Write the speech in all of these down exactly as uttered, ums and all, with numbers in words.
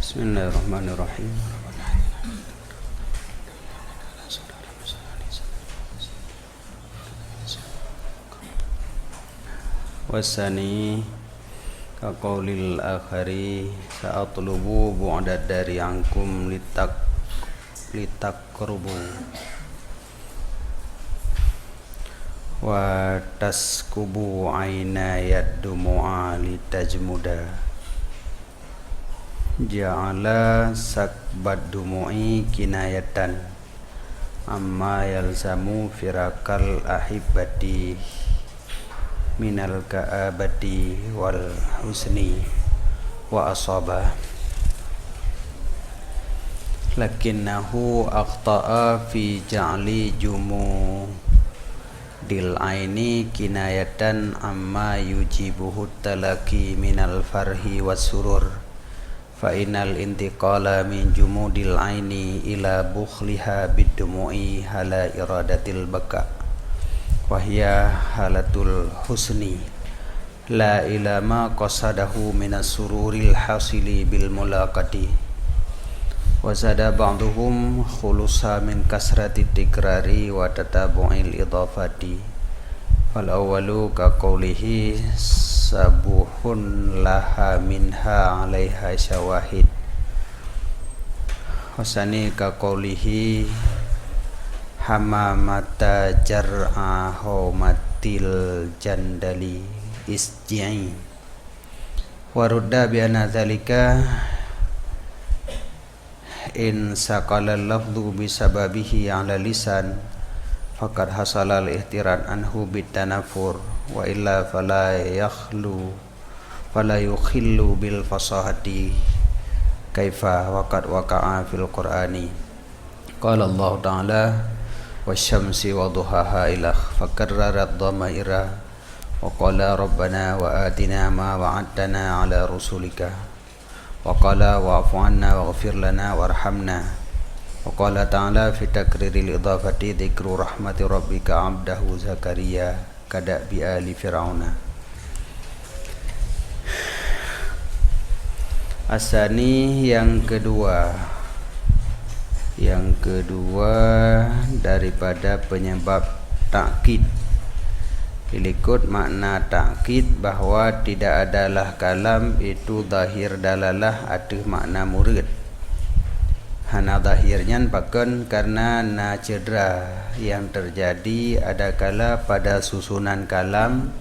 Bismillahirrahmanirrahim. Wasani ka qaulil akhari, sa'atlubu bu'dad dari ankum litak-, litakrubu. Wa taskubu ainayad dumu'a litajmuda. Ja'ala sakbad dumu'i kinayatan amma yalzamu firakal ahibbati minal ka'abati wal husni wa asaba. Lakinnahu akhta'a fi ja'li jumu dil aini kinayatan amma yujibuhu talaki minal farhi was surur. Fa innal intiqala min jumudil aini ila bukhliha bid dumu'i hala iradatil baka, wa hiya halatul husni, la ila ma qasadahu minas sururil hasili bil mulaqati. Wa zada ba'duhum khulusa min kasrati tikrari wa tatabu'il idafati. Fal awwalu ka qaulihi sabuhun laha minha alaiha syawahid. Wasani ka qaulihi hamamata jar'a haumatil jandali isji'i. Wa rudda bi anna dzalika in saqala lafdhu bi sababihi 'ala lisan, faqad hasala al-ihtirad anhu bit tanafur, wa illa fala yakhlu, fala yukhillu bil fasahati, kaifa wa qad waqa'a fil Qur'ani. Qala Allahu ta'ala, "Wasyamsi wa duhaha," ilah, fakarrarat dhamaira, wa qala, "Rabbana wa atina ma wa'adtana 'ala rusulika." Wa qala, "Wa'fu 'anna waghfir lana warhamna." Wa qala ta'ala fi takriril idhafati, "Dzikru rahmati rabbika 'abdahu Zakariya, kada'bi ali Fir'auna." Asani yang kedua. Yang kedua daripada penyebab takkid. Dilikot makna takkid bahwa tidak adalah kalam itu zahir dalalah ateueh makna murid. Hana zahir nyan pakon? Karena na cedera yang terjadi adakala pada susunan kalam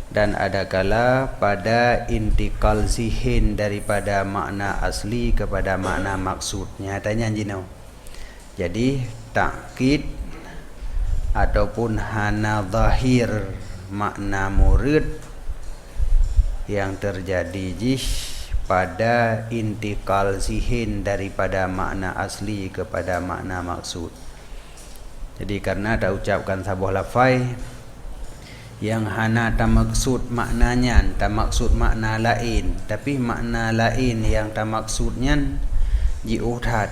dan adakala pada intikal zihin daripada makna asli kepada makna maksud. Nyata nyan jinoe. Jadi, takkid ataupun hana zahir makna murid yang terjadi jih pada intikal zihin daripada makna asli kepada makna maksud. Jadi, karena taucapkan saboh lafai, nyang hana tamaksud makna nyan, tamaksud makna laén, tapi makna laén nyang tamaksud nyan jiôh that,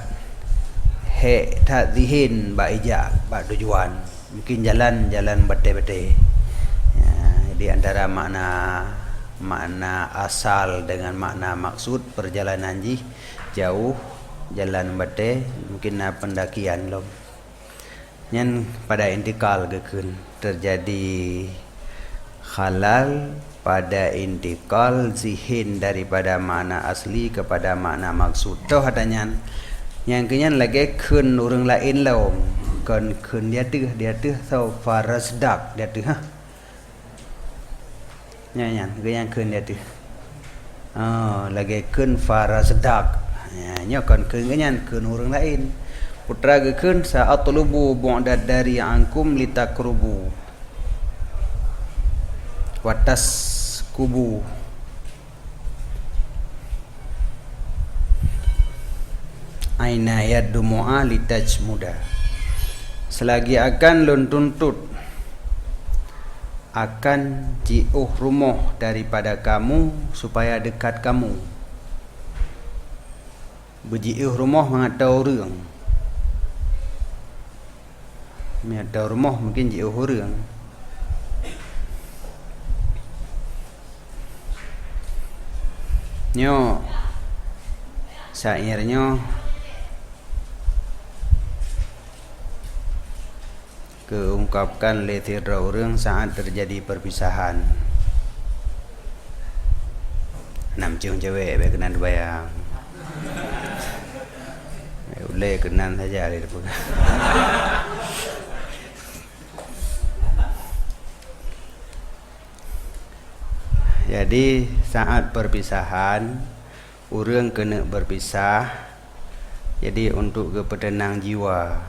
hék that zihin bak ija, bak tujuan. Mungkin jalan, jalan batée-batée. Ya, jadi antara makna, makna asal dengan makna maksud, perjalanan jih jauh, jalan batée, mungkin na pendakian lom. Nyan pada intikal geukheun, terjadi khalal pada intikal zihin daripada makna asli kepada makna maksud. Toh ata nyan, nyang keu nyan lagée kheun ureuëng laén lom, kon kheun di ateueh, di ateueh soe, farasdak di ateueh, ha. Nyan, nyan, geuh nyan kheun di ateueh. Oh, lagée kheun farasdak. Ya, nyoe kon kheun geuh nyan, kheun ureuëng laén. Putra geukheun, "Sa'atlubu bu'dad dari ankum litakrubu. Wa taskubu." Ainayad dumu'a litajmuda. Selagi akan lôn tuntut, akan jiôh rumoh daripada kamu supaya dekat kamu. Beujiôh rumoh mangat tao ureuëng. Meunyoe tao rumoh mungkin jiôh ureuëng. Nyoe, Syair nyoe geuungkapkan lé sidroe ureuëng saat teujadi perpisahan. Nam ceueng cewek, bék keunan teubayang. Ulée keunan saja lé teupeugah. Jadi, saat perpisahan, ureuëng keuneuk berpisah, jadi untuk geupeuteunang jiwa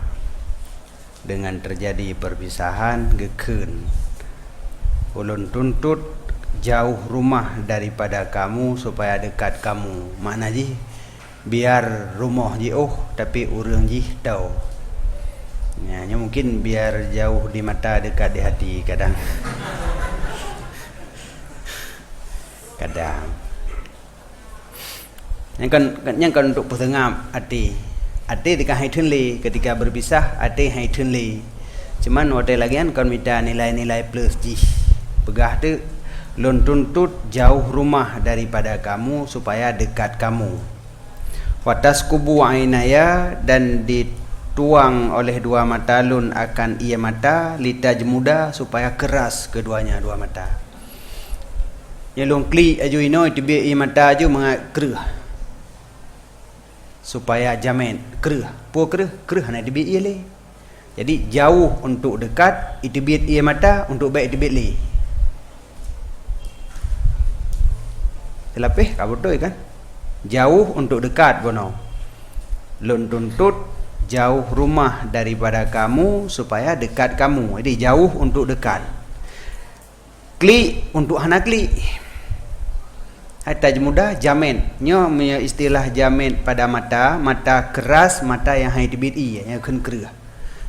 dengan terjadi perpisahan, geukheun, "Ulôn tuntut jauh rumah daripada kamu supaya dekat kamu." Makna jih, biar rumoh jiôh, tapi ureuëng jih toe. Ya, nyoe mungkin biar jauh di mata, dekat di hati kadang. Kadang. Nyang kon, nyang kon untuk peuseungab até. Até teuka hai theun lé, ketika berpisah, até hai theun lé. Cuman watée lagée nyan kon mita nilai-nilai plus jih. Peugah teuk, "Lôn tuntut jauh rumah daripada kamu supaya dekat kamu." "Wataskubu ainaya," dan dituang oleh dua mata lôn akan ie mata, "litajmuda," supaya keras keduanya dua mata. Nyoe lôn klik aju inoe, teubiet ie mata aju mangat kreueh. Supaya jamet, kreueh. Peue kreueh? Kreueh hana teubiet ie lé. Jadi, jauh untuk dekat, iteubiet ie mata, untuk bék iteubiet lé. Teulapeh ka beutôi kan? Jauh untuk dekat bunoe. "Lôn tuntut jauh rumah daripada kamu supaya dekat kamu." Jadi, jauh untuk dekat. Klik untuk hana klik. Hai tajmuda, jamet. Nyoe meunyoe istilah jamet pada mata, mata keras, mata nyang hai teubiet ie, nyang kheun kreueh.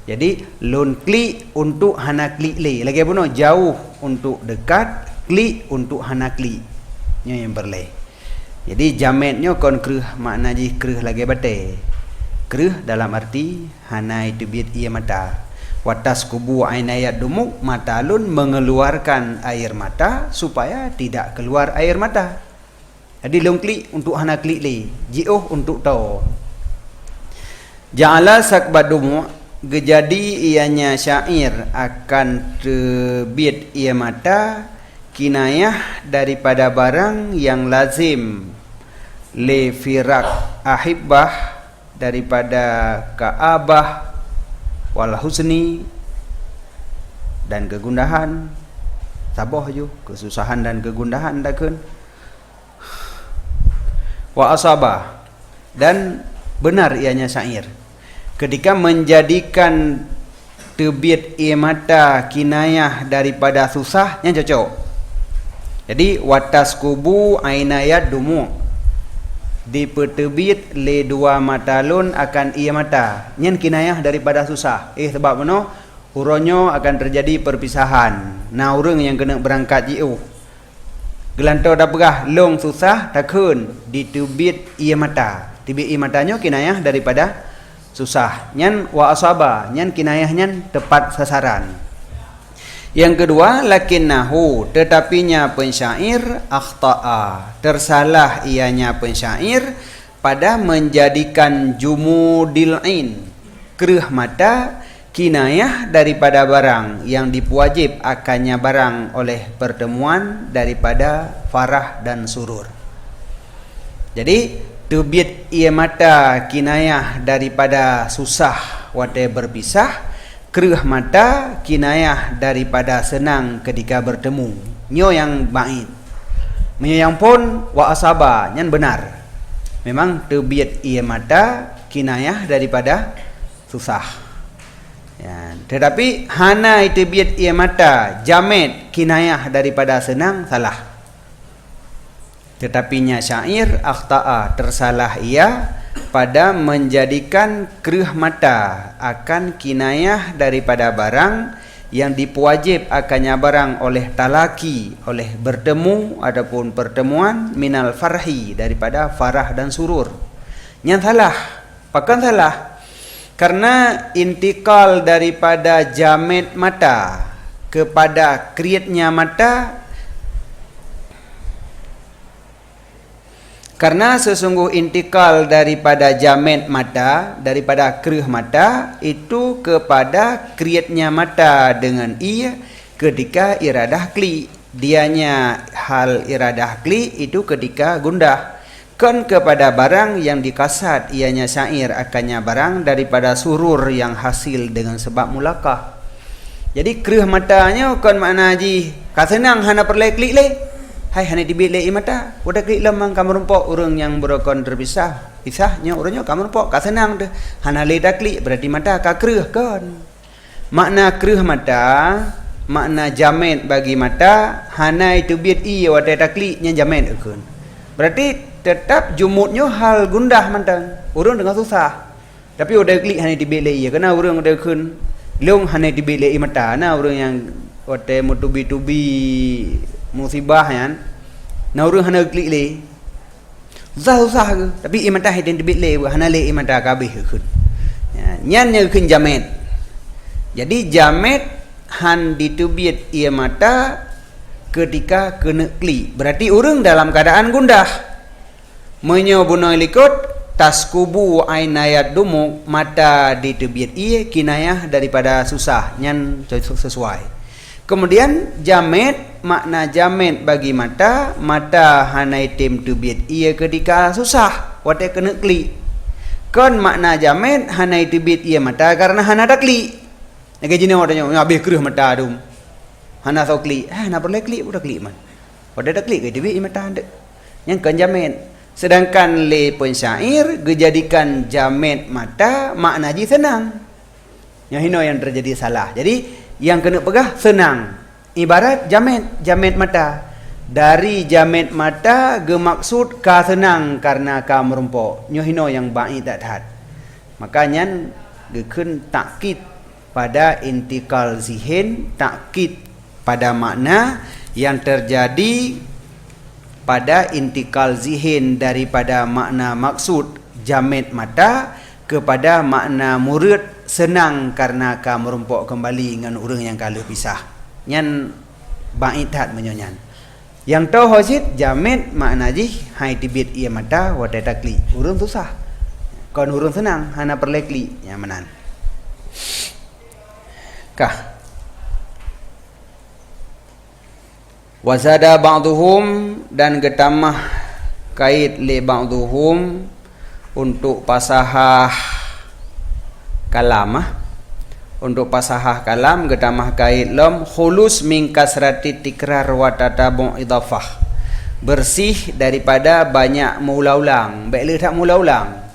Jadi, lôn klik untuk hana klik lé. Lagée bunoe, jauh untuk dekat, klik untuk hana klik. Nyoe nyang peureulée. Jadi, jamet nyoe kon kreueh, makna jih kreueh lagée batée. Kreueh dalam arti hana iteubiet ie mata. "Wataskubu ainaya dumuk," mata lôn mengeluarkan air mata supaya tidak keluar air mata. Jadi, lôn klik untuk hana klik lé, jiôh untuk toe. "Ja'ala sakba dumu'," geujadi ianya syair akan teubiet ie mata, kinayah daripada barang nyang lazim lé firak ahibbah, daripada ka'abah wal huzni, dan kegundahan, saboh ju, kesusahan dan kegundahan takheun. "Wa asaba," dan benar ianya syair. Ketika menjadikan teubiet ie mata kinayah daripada susah, nyan cocok. Jadi, "Wataskubu ainaya dumu'," dipeuteubiet lé dua mata lôn akan ie mata. Nyan kinayah daripada susah. Eh, sabab meunoe, uroe nyoe akan teujadi perpisahan. Na ureuëng nyang keuneuk beurangkat jiôh. Geulantoe tapeugah lôn susah, takheun diteubiet ie mata. Teubiet ie mata nyoe kinayah daripada susah. Nyan wa asaba, nyan kinayah nyan teupat sasaran. Nyang keudua, lakinnahu, tetapinya pensyair, akhta'a, tersalah ianya pensyair pada menjadikan jumudil ain, kreueh mata, kinayah daripada barang nyang dipeuwajéb akannya barang oleh pertemuan daripada farah dan surur. Jadi, teubiet ie mata kinayah daripada susah watée berpisah, kreueh mata kinayah daripada seunang ketika bertemu. Nyoe nyang bait. Meunyoe nyang phon wa asaba, nyan beunar. Memang teubiet ie mata kinayah daripada susah. Ya, tetapi hana iteubiet ie mata jamet kinayah daripada seunang, salah. Tetapinya syair akhta'a, tersalah ia pada menjadikan kreueh mata akan kinayah daripada barang yang dipeuwajéb akannya barang oleh talaki, oleh bertemu ataupun pertemuan, minal farhi, daripada farah dan surur. Nyan salah. Pakon salah? Karena intikal daripada jamet mata kepada krietnya mata, Karena sesungguh intikal daripada jamet mata, daripada kreueh mata, itu kepada krietnya mata dengan ie ketika iradah klik. Dianya hal iradah klik itu ketika gundah. Kon kepada barang yang dikasat ianya syair akannya barang daripada surur yang hasil dengan sebab mulakah. Jadi kreueh mata nyoe kon makna jih ka seunang hana peureulée klik lé. Hai hana teubiet lé ie mata, watée klik lom ka meurumpok ureuëng nyang beurukon teupisah. Pisah nyoe ureuëng nyoe ka meurumpok ka seunang teuh. Hana lé taklik berarti mata ka kreueh kon. Makna kreueh mata, makna jamet bagi mata, hana iteubiet ie watée taklik nyan jamet eukheun. Berarti tetap jumut nyoe hal gundah mantong. Ureuëng teungoh susah. Tapi watée klik hana teubiet lé ie, keunan ureuëng watée kheun lôn hana teubiet lé ie mata. Na ureuëng nyang watée meutubi-tubi musibah nyan, na ureuëng hana klik lé. Susah-susah ke, tapi ie mata hidin teubiet lé, hana lé ie mata ka habéh kheun. Ya, nyan nyang kheun jamet. Jadi jamet han diteubiet ie mata ketika keuneuk klik. Berarti ureuëng dalam keadaan gundah. Meunyoe bunoe likot, taskubu ainayat dumuk, mata diteubiet ie, kinayah daripada susah, nyan sesuai. Kemudian jamet, makna jamet bagi mata, mata hana item teubiet ie ketika susah, watée keuneuk klik. Kon makna jamet hana iteubiet ie mata karena hana taklik. Lagée jinoe tanyoe, habéh kreueh mata dum. Hana soe klik, hana peureulée klik, udah klik man. Watée taklik ka iteubiet ie mata deuk. Nyang kon jamet. Sedangkan lé pensyair geujadikan jamet mata makna jih seunang. Nyoe hinoe nyang teujadi salah. Jadi nyang keuneuk peugah seunang. Ibarat jamet, jamet mata. Dari jamet mata geumaksud ka seunang karena ka meurumpok. Nyoe hinoe nyang ba'i that-that. Maka nyan geukheun takkid pada intikal zihin, takkid pada makna yang terjadi pada intikal zihin daripada makna maksud jamet mata kepada makna mureuet seunang karena ka meurumpok keumbali ngon ureuëng nyang ka lheueh pisah. Nyan ba'i that meunyoe nyan. Nyang toh ho cit jamet makna jih hai teubiet ie mata watée taklik. Ureuëng susah. Kon ureuëng seunang hana peureulée klik. Nyang meunan. Kah. Wazada ba'duhum dan geutamah kait lé ba'duhum untuk pasahah kalam, ah. Untuk pasahah kalam geutamah kait lom khulus min kasrati tikrar wa tatabu' idhafah. Bersih daripada banyak meuulang-ulang. Bék le that meuulang-ulang.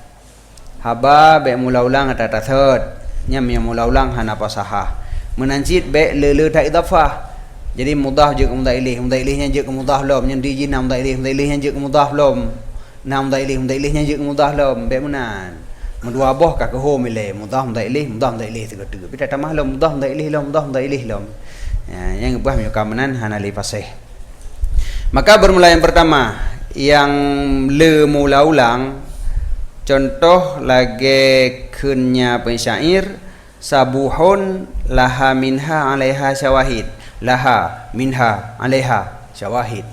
Haba bék meuulang-ulang ata tasot. Nyam nyang meuulang-ulang hana pasahah. Meunan cit bék le-le that idhafah. Jadi mudhaf jeuet keu mudhaf ilaih, mudhaf ilaih nyan jeuet keu mudhaf lom, nyan di jih na mudhaf ilaih, mudhaf ilaih nyan jeuet keu mudhaf lom. Na mudhaf ilaih, mudhaf ilaih nyan jeuet keu mudhaf lom, bék meunan. Meudua boh ka keuhom ilée, mudhaf mudhaf ilaih, mudhaf mudhaf ilaih sigoe teuk. Tapi tatamah lom mudhaf mudhaf ilaih lom, mudhaf mudhaf ilaih lom. Ya, nyang ubah meunyoe ka meunan hana lé paséh. Maka beurmula nyang peurtama, nyang le meuulang-ulang, cuntoh lagée kheun nya pensyair, sabuhun laha minha alaiha syawahid. Laha minha alaiha syawahid.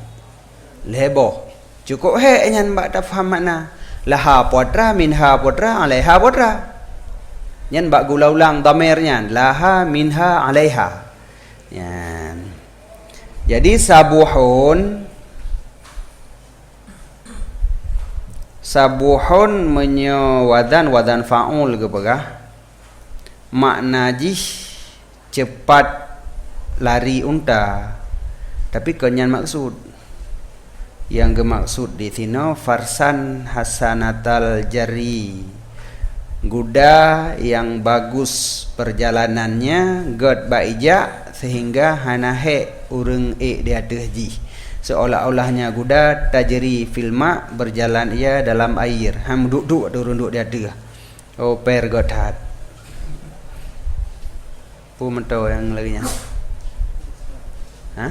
Lhée boh. Cukôp hék nyan bak tafham makna. Laha putra, minha putra, alaiha putra. Nyan bak geuulang-ulang dhamer nyan. Laha minha alaiha. Nyan. Jadi sabuhun, sabuhun meunyoe wazan, wazan fa'ul geupeugah, makna jih cepat lari unta. Tapi kon nyan maksud. Nyang geumaksud di sinoe farsan hasanatal jari. Guda nyang bagus peujalanannya gét bak ijak sehingga hana hék ureuëng ék di ateueh jih. Seolah-olah nya guda tajri fil ma, berjalan ia dalam air. Ha, meuduek-duek ureuëng duek di ateueh. Oh, per gét that. Peue meutoe nyang lagée nyan? Ha?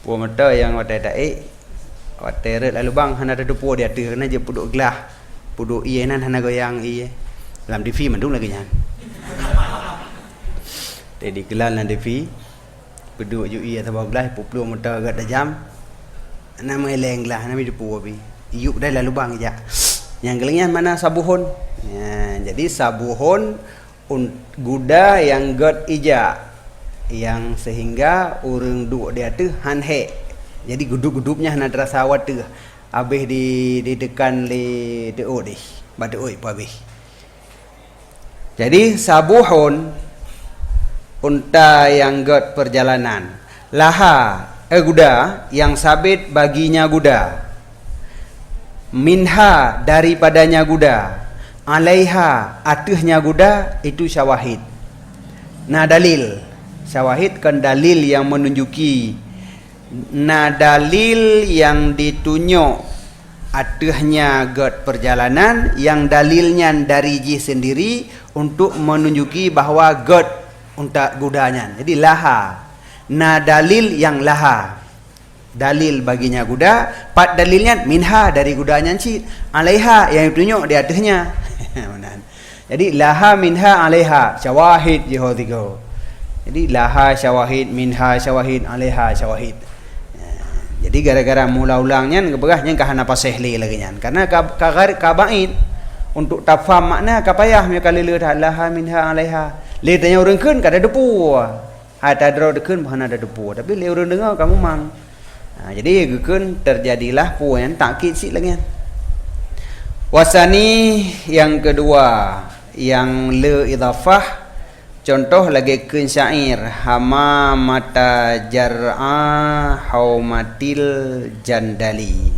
Peue meutoe nyang watée taék, watée rhot lam lubang hana teutupo di ateueh, keunan jeuet peuduek glah, peuduek ié nan hana goyang ié. Lam T V mandum lagée nyan. Teuh dikeulan lam T V. Peuduek ju ie saboh glah, peuet ploh meuto gét tajam. Na meuleng glah, na midepu abi. Iyup dai lam lubang ijak. Nyang keulheueh nyan makna sabuhun. Ya, jadi sabuhun un-, guda nyang gét ijak. Nyang sehingga ureuëng duek di ateueh han hék. Jadi geudup-geudup nyan hana teurasa wateueh. Habéh di, ditekan lé teuôt deh. Bak teuôt peuhabéh. Jadi, sabuhun, unta nyang gét peurjalanan. Laha, eh, guda, nyang sabit baginya guda. Minha, daripadanya guda. Alaiha, ateuehnya guda, itu syawahid. Na dalil. Syawahid kan dalil nyang menunjuki Na dalil nyang ditunyok ateuehnya gét peurjalanan, nyang dalil nyan dari jih sendiri untuk menunjuki bahwa gét unta guda nyan. Jadi, laha. Na dalil nyang laha. Dalil baginya guda, pat dalil nyan minha dari guda nyan cit. Alaiha nyang ditunyok di ateuehnya. Meunan. Jadi, laha minha alaiha syawahid jih ho tiga. Jadi, laha syawahid, minha syawahid, alaiha syawahid. Ya, jadi, gara-gara mula ulang nyan, geupeugah nyan ka hana paséh lé lagée nyan. Karena ka, ka, gar-, ka bait, untuk tafham makna ka payah meunyoe ka lé-lé that, laha minha alaiha. Lé tanyoe ureuëng kheun ka teudepu. Hai tadroe dikeun bah hana teudepu, tapi lé ureuëng deungoe ka mumang. Ha, jadi geukheun terjadilah peue nyang takkid cit lagée nyan. Wasani nyang keudua, nyang le idhafah, contoh lagée kheun syair, hama mata jar'a haumatil jandali.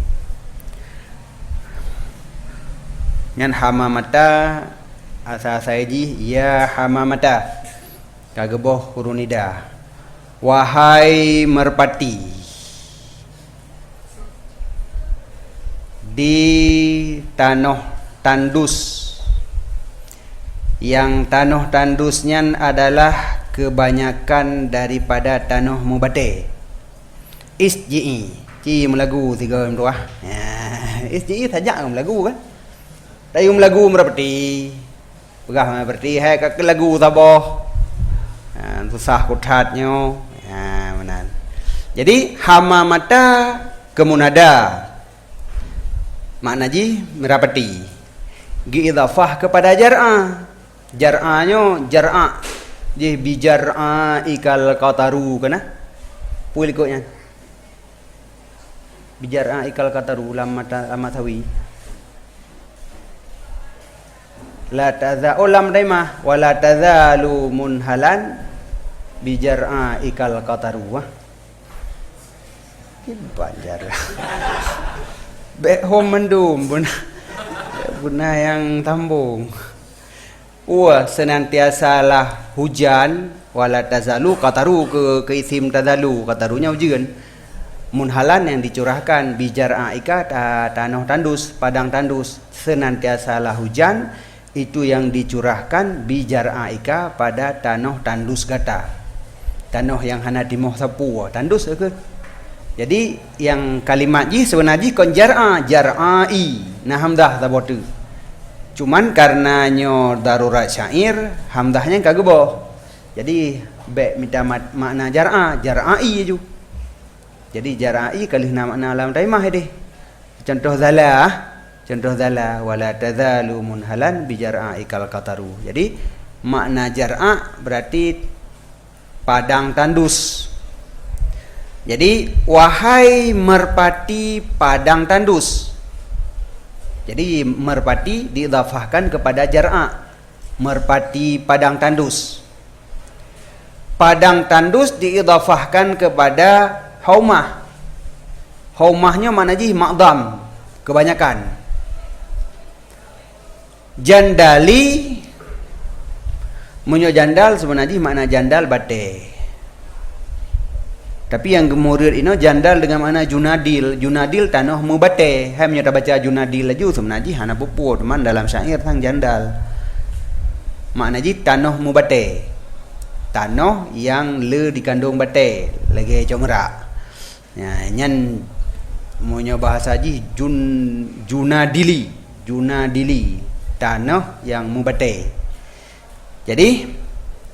Nyan hama mata, asa-asa jih, ya hama mata. Ka geuboh huruf nida. Wahai meurpati, di tanoh tandus, nyang tanoh tandus nyan adalah keubanyakan daripada tanoh meubatée. Isji'i, ci meulagu sigoe meutuah. Ya, isji'i sajak meulagu kan? Tayue meulagu meurpati. Peugah meuperti hai ka keu lagu saboh. Ha, susah kuthat nyoe. Ha, meunan. Jadi, hama mata keu munada. Makna jih meurpati. Geuidhafah keupada jar'a. Jar'a nyoe, jar'a. Jih bi jar'a ikal qataru kana. Peue likot nyan? Bi jar'a ikal qataru lam mata, lam mata sawi. La taza-, oh, lam daimah. Wa la tazalu munhalan bi jar'a ikal qataru. Wah. Kiban jar'a. Bék hom mandum beuna. Beuna nyang tambong. Wa senantiasalah hujan, wa la tazalu, qataru keu, keu isim tazalu, qataru nyan ujeuen. Munhalan nyang dicurahkan, bi jar'a ika ta-, tanoh tandus, padang tandus, senantiasalah hujan, itu yang dicurahkan bi jar'a ika pada tanoh tandus gata. Tanoh nyang hana timoh sapeue, tandus keuh. Jadi, nyang kalimat jih seubeunar jih kon jar'a, jar'ai. Na hamzah saboh teuk. Cuman karena nyoe darurat syair, hamzah nyan ka geuboh. Jadi, bék mita mat-, makna jar'a, jar'ai laju. Jadi, jar'ai ka lheueh na makna lam taimah deh. Contoh zala, contoh zala, "Wa la tazalu munhalan bi jar'a ikal qataru." Jadi, makna jar'a berarti padang tandus. Jadi, wahai merpati padang tandus. Jadi, merpati diidhafahkan kepada jar'a. Merpati padang tandus. Padang tandus diidhafahkan kepada haumah. Haumah nyoe makna jih ma'dham, kebanyakan. Jandali, meunyoe jandal seubeunar jih makna jandal batée. Tapi nyang geumurot inoe jandal deungon makna junadil. Junadil tanoh meubatée. Hai meunyoe tabaca junadil laju seubeunar jih hana peue-peue, teuma dalam syair sang jandal. Makna jih tanoh meubatée. Tanoh nyang le dikandong batée, lagée cok meurak. Nya, nyan meunyoe bahasa jih jun-, junadili, junadili, tanoh nyang meubatée. Jadi,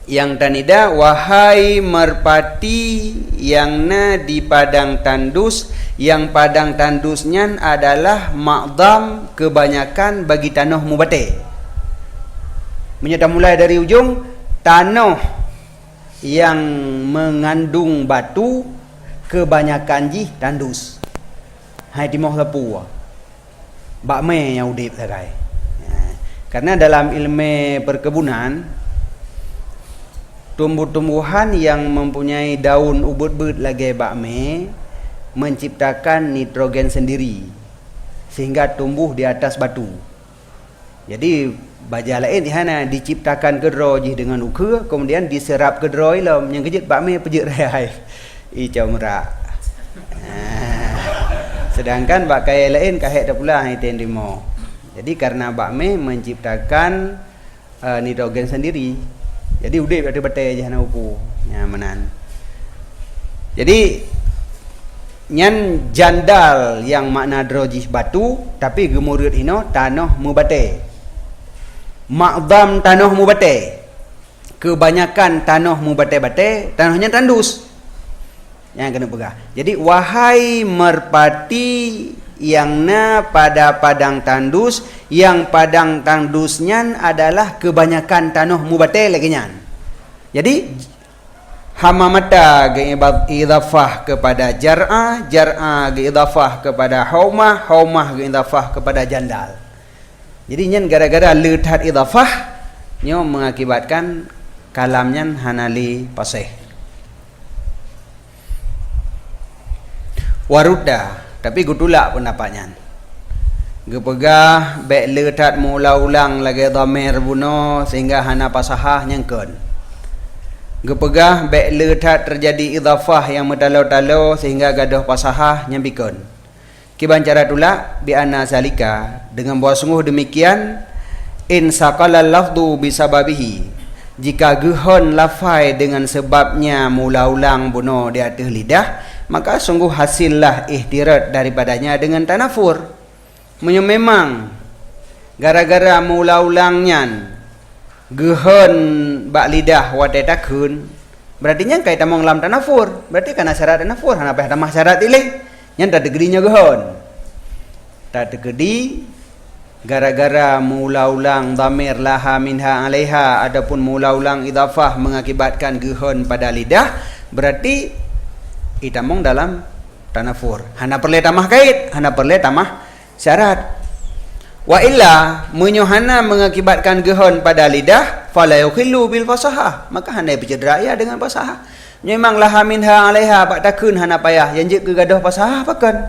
Nyang tanida, wahai meurpati nyang na di padang tandus, nyang padang tandus nyan adalah ma'dham, keubanyakan bagi tanoh mubatée. Meunyoe tamulai dari ujong, tanoh nyang meungandong batu, keubanyakan jih tandus. Hai timoh sapeue. Bak mé nyang udeb sagai. Ya. Karena dalam ilmu perkebunan, tumbuh-tumbuhan yang mempunyai daun ubit-ubit lagée bak mé menciptakan nitrogen sendiri, sehingga tumbuh di atas batu. Jadi, baja laén hana diciptakan keudroe jih deungon ukeue, kemudian diserap keudroe ilom, nyang keujeuet bak mé peujeuet raya hai. Icom rak. Ah. Sedangkan bak kayée laén ka hék teupulang item timoh. Jadi, karena bak mé menciptakan, eh, nitrogen sendiri. Jadi, udeb ateueh batée jih hana upu. Nya meunan. Jadi, nyan jandal nyang makna droe jih batu, tapi geumureuet hinoe tanoh mubatée. Ma'dham tanoh mubatée. Keubanyakan tanoh mubatée-batée, tanoh nyan tandus. Nyang keuneuk peugah. Jadi, wahai meurpati nyang na pada padang tandus, nyang padang tandus nyan adalah keubanyakan tanoh mubatée lagée nyan. Jadi, hama mata geuiba-, idhafah keupada jar'a, jar'a geuidhafah keupada haumah, haumah geuidhafah keupada jandal. Jadi, nyan gara-gara le that idhafah, nyoe mengakibatkan kalam nyan hana lé paséh. Warudda, tapi geutulak peundapat nyan. Geupeugah bék le that meuulang-ulang lagée dhamer bunoe sehingga hana fasahah, nyan kon. Geupeugah bék le that teujadi idhafah nyang meutalo-talo sehingga gadôh fasahah, nyan bikon. Kiban cara tulak, bi anna zalika, deungon bahwa sungguh deumikian, in saqalal lafdhu bisababihi, jika geuhon lafai deungon seubab nya meuulang-ulang bunoe di ateueh lidah, maka sungguh hasillah ihtirot daripadanya deungon tanafur. Meunyoe memang gara-gara meuulang-ulang nyan geuhon bak lidah watée takheun, berarti nyan ka itamong lam tanafur. Berarti ka na syarat tanafur, hana payah tamah syarat ilée. Nyan tateukeudi nyoe geuhon. Tateukeudi gara-gara meuulang-ulang dhamer laha minha alaiha ataupun meuulang-ulang idhafah mengakibatkan geuhon pada lidah, berarti itamong dalam tanafur. Hana peureulée tamah kait, hana peureulée tamah syarat. Wa illa, meunyoe hana mengakibatkan geuhon pada lidah, fala yukhillu bil fasahah, maka hana ipeucedera ia deungon fasahah. Memang laha minha alaiha, bak takheun hana payah, nyang jeuet keu gadôh fasahah pakon?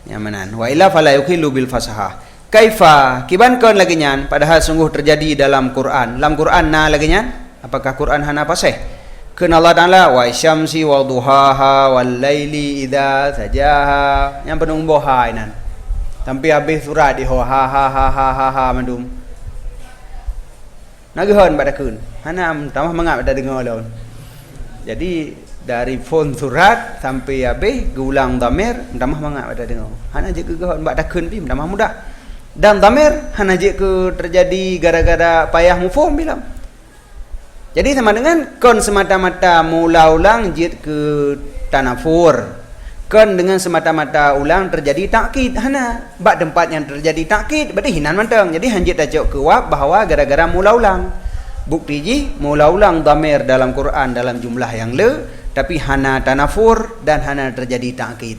Nyang meunan. Wa illa fala yukhillu bil fasahah. Kaifa, kiban kon lagée nyan, padahal sungguh teujadi dalam Quran. Lam Quran na lagée nyan? Apakah Quran hana paséh? Kheun Allah Taala, "Wasyamsi wadhuhaha, wal laili idza sajaha." Nyang peuneueng boh ha inan. Sampai habéh surat di ho, ha, ha, ha, ha, ha, ha, mandum. Na geuhon bak takheun. Hana, meutamah mangat bak tadeungoe lom. Jadi, dari phon surat sampai habéh geuulang dhamer, meutamah mangat bak tadeungoe. Hana jeuet keu geuhon bak takheun pih, meutamah mudah. Dan dhamer hana jeuet keu teujadi gara-gara payah muphom pih lom. Jadi, sama dengan kon semata-mata meuulang-ulang jeuet keu tanafur. Kon deungon semata-mata ulang teujadi takkid, hana. Bak teumpat nyang teujadi takkid, berarti hinan mantong. Jadi, hanjeuet tacok keu wab bahwa gara-gara meuulang-ulang. Bukti jih, meuulang-ulang dhamer dalam Quran dalam jumlah nyang le, tapi hana tanafur dan hana teujadi takkid.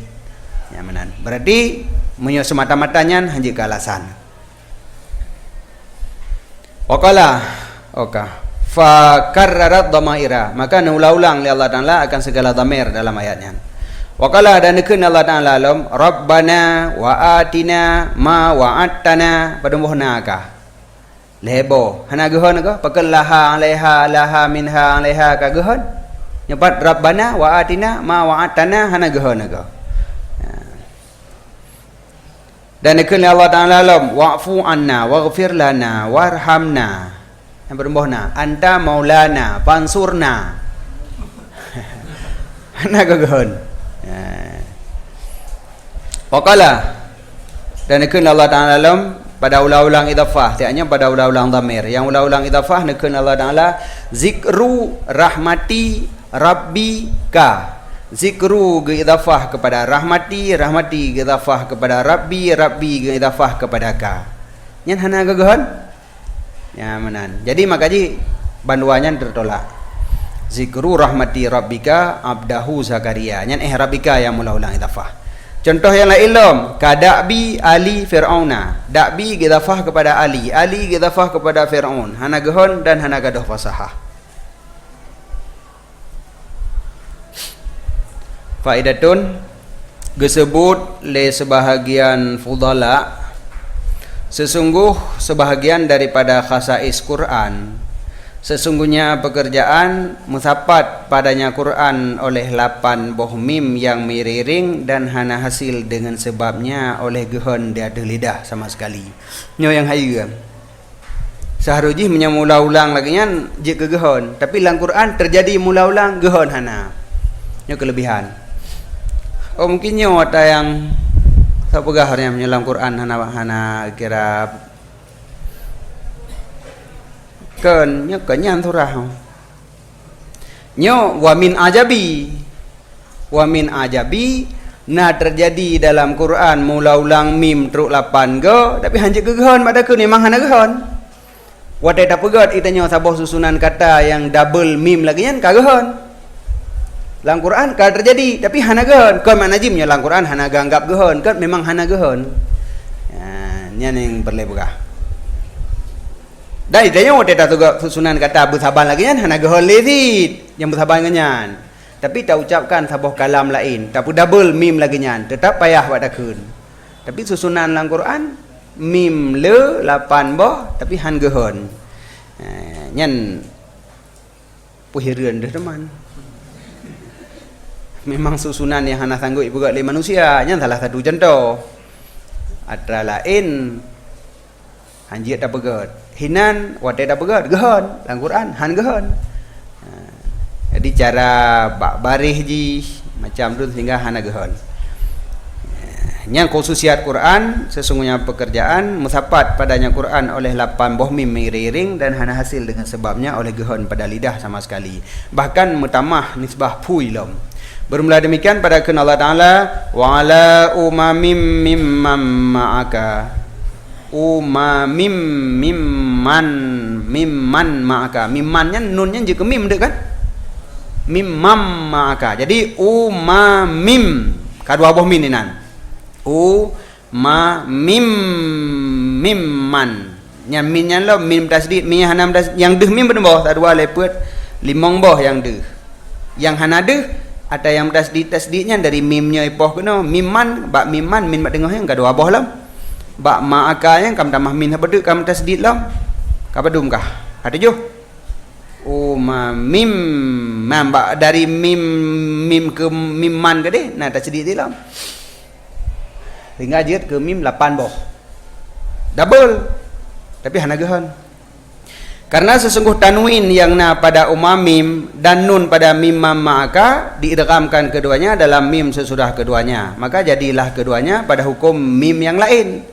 Nyang meunan. Berarti, meunyoe semata-mata nyan hanjeuet keu alasan. Wa qala, oka. Fa karrarat dhamaira, maka neulang-ulang lé Allah Taala akan segala dhamer dalam ayat nyan. Wa qala, dan neukheun Allah Taala lom, "Rabbana wa atina ma wa'adtana," padum boh na ka. Lhée boh, hana geuhon ka, pakon laha 'alaiha, laha minha 'alaiha ka geuhon. Nyoe pat, "Rabbana wa atina ma wa'adtana," hana geuhon ka. Nah. Dan dikheun lé Allah Taala lom, "Wa'fu 'anna, waghfir lana, warhamna." Nyang peurumoh na, "Anta maulana, fansurna." Hana geugon. Ya. Wa qala, dan dikheun lé Allah Taala lom, Pada ulang-ulang idhafah, tiaknya pada ulang-ulang dhamir. Nyang ulang-ulang idhafah neukheun Allah Taala, "Zikru rahmati rabbika." Zikru geuidhafah kepada rahmati, rahmati geuidhafah kepada rabbi, rabbi geuidhafah kepada ka. Nyan hana geugohon? Ya, meunan. Jadi, maka jih bandua nyan tertolak. "Zikru rahmati rabbika abdahu Zakaria." Nyan eh rabbika nyang mula ulang idhafah. Contoh nyang laén lom, "Ka da'bi ali Fir'auna." Da'bi geuidhafah kepada ali, ali geuidhafah kepada Fir'aun. Hana geuhon dan hana gadôh fasahah. Faidatun, geuseubut lé seubahagian fudala, seusungguh seubahagian daripada khasais Quran, sesungguhnya pekerjaan meusapat padanya Quran oleh lapan boh mim nyang meuriring dan hana hasil deungon seubabnya oleh geuhon di ateueh lidah sama sekali. Nyoe nyang hayeue. Seuharôh jih meunyoe mula-ulang lagée nyan jeuet keu geuhon, tapi lam Quran teujadi mula-ulang geuhon hana. Nyoe keuleubihan. Oh, mungkin nyoe ata nyang soe peugah nyan meunyoe lam Quran hana, hana kira kon, nyoe kon nyan surah. Nyoe wa min ajabi. Wa min ajabi, na teujadi dalam Quran mula-ulang mim trok lapan go, tapi han jeuet keu geuhon bak takheun, memang hana geuhon. Watée tapeugét geutanyoe saboh susunan kata nyang double mim lagée nyan ka geuhon. Lam Quran ka teujadi, tapi hana geuhon. Kon makna jih meunyoe lam Quran hana geuanggab geuhon, kon memang hana geuhon. Ha, nyan nyang peureulée peugah. Dan geutanyoe watée tapeugét susunan kata beusaban lagée nyan hana geuhon lé cit nyang beusaban ngon nyan. Tapi taucapkan saboh kalam laén, tapeudabel mim lagée nyan, teutab payah bak takheun. Tapi susunan lam Quran, mim le lapan boh, tapi han geuhon. Eh, nyan peue hireuen deuh teuma. Memang susunan nyang hana sanggup ipeugét lé manusia, nyan salah satu cuntoh. Atra laén, han jeuet tapeugét. Hinan watée tapeugét, geuhon. Lam Quran, han geuhon. Ha, jadi cara bak baréh jih, macam tu sehingga hana geuhon. Nyang khususiat Quran, sesungguhnya pekerjaan meusapat padanya Quran oleh lapan boh mim meiring-iring dan hana hasil dengan sebabnya oleh geuhon pada lidah sama sekali. Bahkan meutamah nisbah phui lom. Bermula demikian pada kheun Allah Taala, "Wa ala umamim mimman ma'aka." Umamim, mimman, mimman ma'aka. Mimman nyan nun nyan jeuet keu mim deuh kan? Mimman ma'aka. Jadi umamim. Ka dua boh mim inan. U ma mim, mimman. Nyang mim nyan lom mim tasydid, mim nyang hana meutas-, nyang deuh mim peuet boh, sa dua lhèe peuet, limong boh nyang deuh. Nyang hana deuh, ata nyang meutasydid, tasydid nyan dari mim nyoe poh keunoe, mimman, bak mimman, mim bak teungoh nyan ka dua boh lom. Bak ma'aka nyan ka meutamah mim sapeue teuk ka meutasydid lom. Ka padum kah? Ka tujoh. Oh, ma mim, man bak dari mim, mim keu mimman keudeh, na tasydid lom. Sehingga jeuet keu mim lapan boh. Double. Tapi hana geuhon. Karena sesungguh tanwin yang na pada umamim dan nun pada mimman ma'aka diidghamkan keduanya dalam mim sesudah keduanya, maka jadilah keduanya pada hukum mim yang lain.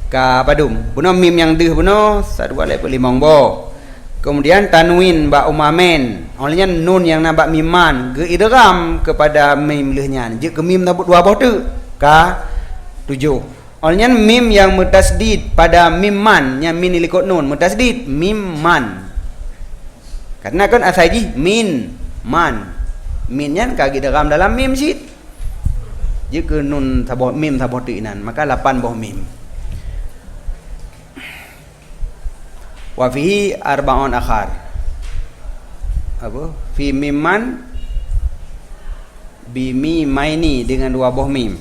Ka padum. Bunoe mim nyang deuh bunoe, sa dua lhèe peuet limong boh. Kemudian tanwin bak umamen. Óh lheueh nyan nun nyang na bak mimman geuidgham keupada mim lheueh nyan. Jeuet keu mim saboh dua boh teuk. Ka tujoh. Óh lheueh nyan mim nyang meutasydid pada mimman, nyan mim dilikot nun, meutasydid mimman. Karena kan asai jih min, man. Min nyan ka geuidgham dalam mim cit. Jeuet keu nun saboh, mim saboh teuk inan, maka lapan boh mim. Wa fihi arba'un akhar. Apa? Fi mimman bi mimaini, dengan dua boh mim.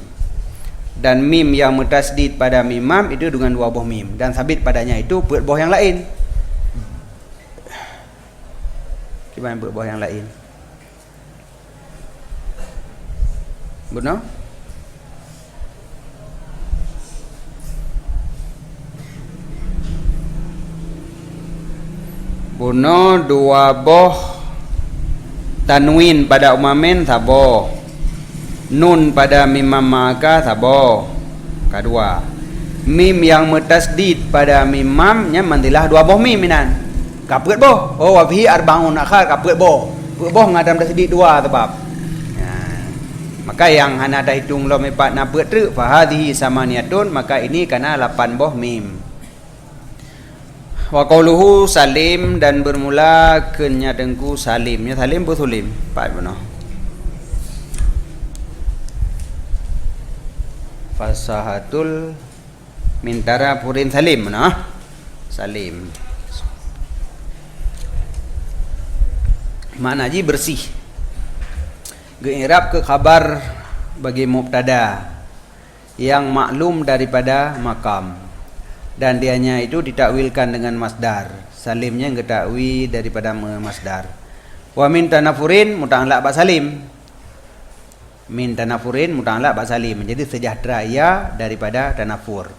Dan mim yang meutasydid pada mimman itu dengan dua boh mim. Dan sabit padanya itu peuet boh yang lain. Kiban peuet boh yang lain. Bunoe? Bunoe dua boh tanwin pada umamen saboh. Nun pada mimman ma'aka saboh. Ka dua. Mim nyang meutasydid pada mim mam nyan manzilah dua boh mim inan. Ka peuet boh. Oh, wa fihi arba'un akhar, ka peuet boh. Peuet boh ngon tasydid dua sabab. Nah, maka nyang hana tahitong lom ipat na peuet treuk, fa hadhihi samaniyatun, maka ini kana lapan boh mim. Wa qauluhu Salim, dan bermula kheun nyan Teungku Salim. Nyan Salim peue Sulim? Pat bunoe. Fasahatul min tanafurin Salim bunoe. Salim. Makna jih bersih. Geui'rab keu khabar bagi mubtada yang maklum daripada makam. Dan dianya itu ditakwilkan dengan masdar. Salim nyan geutakwi daripada me-, masdar. Wa min tanafurin muta'allaq bak Salim. Min tanafurin muta'allaq bak Salim. Jadi sejahtera ia daripada tanafur.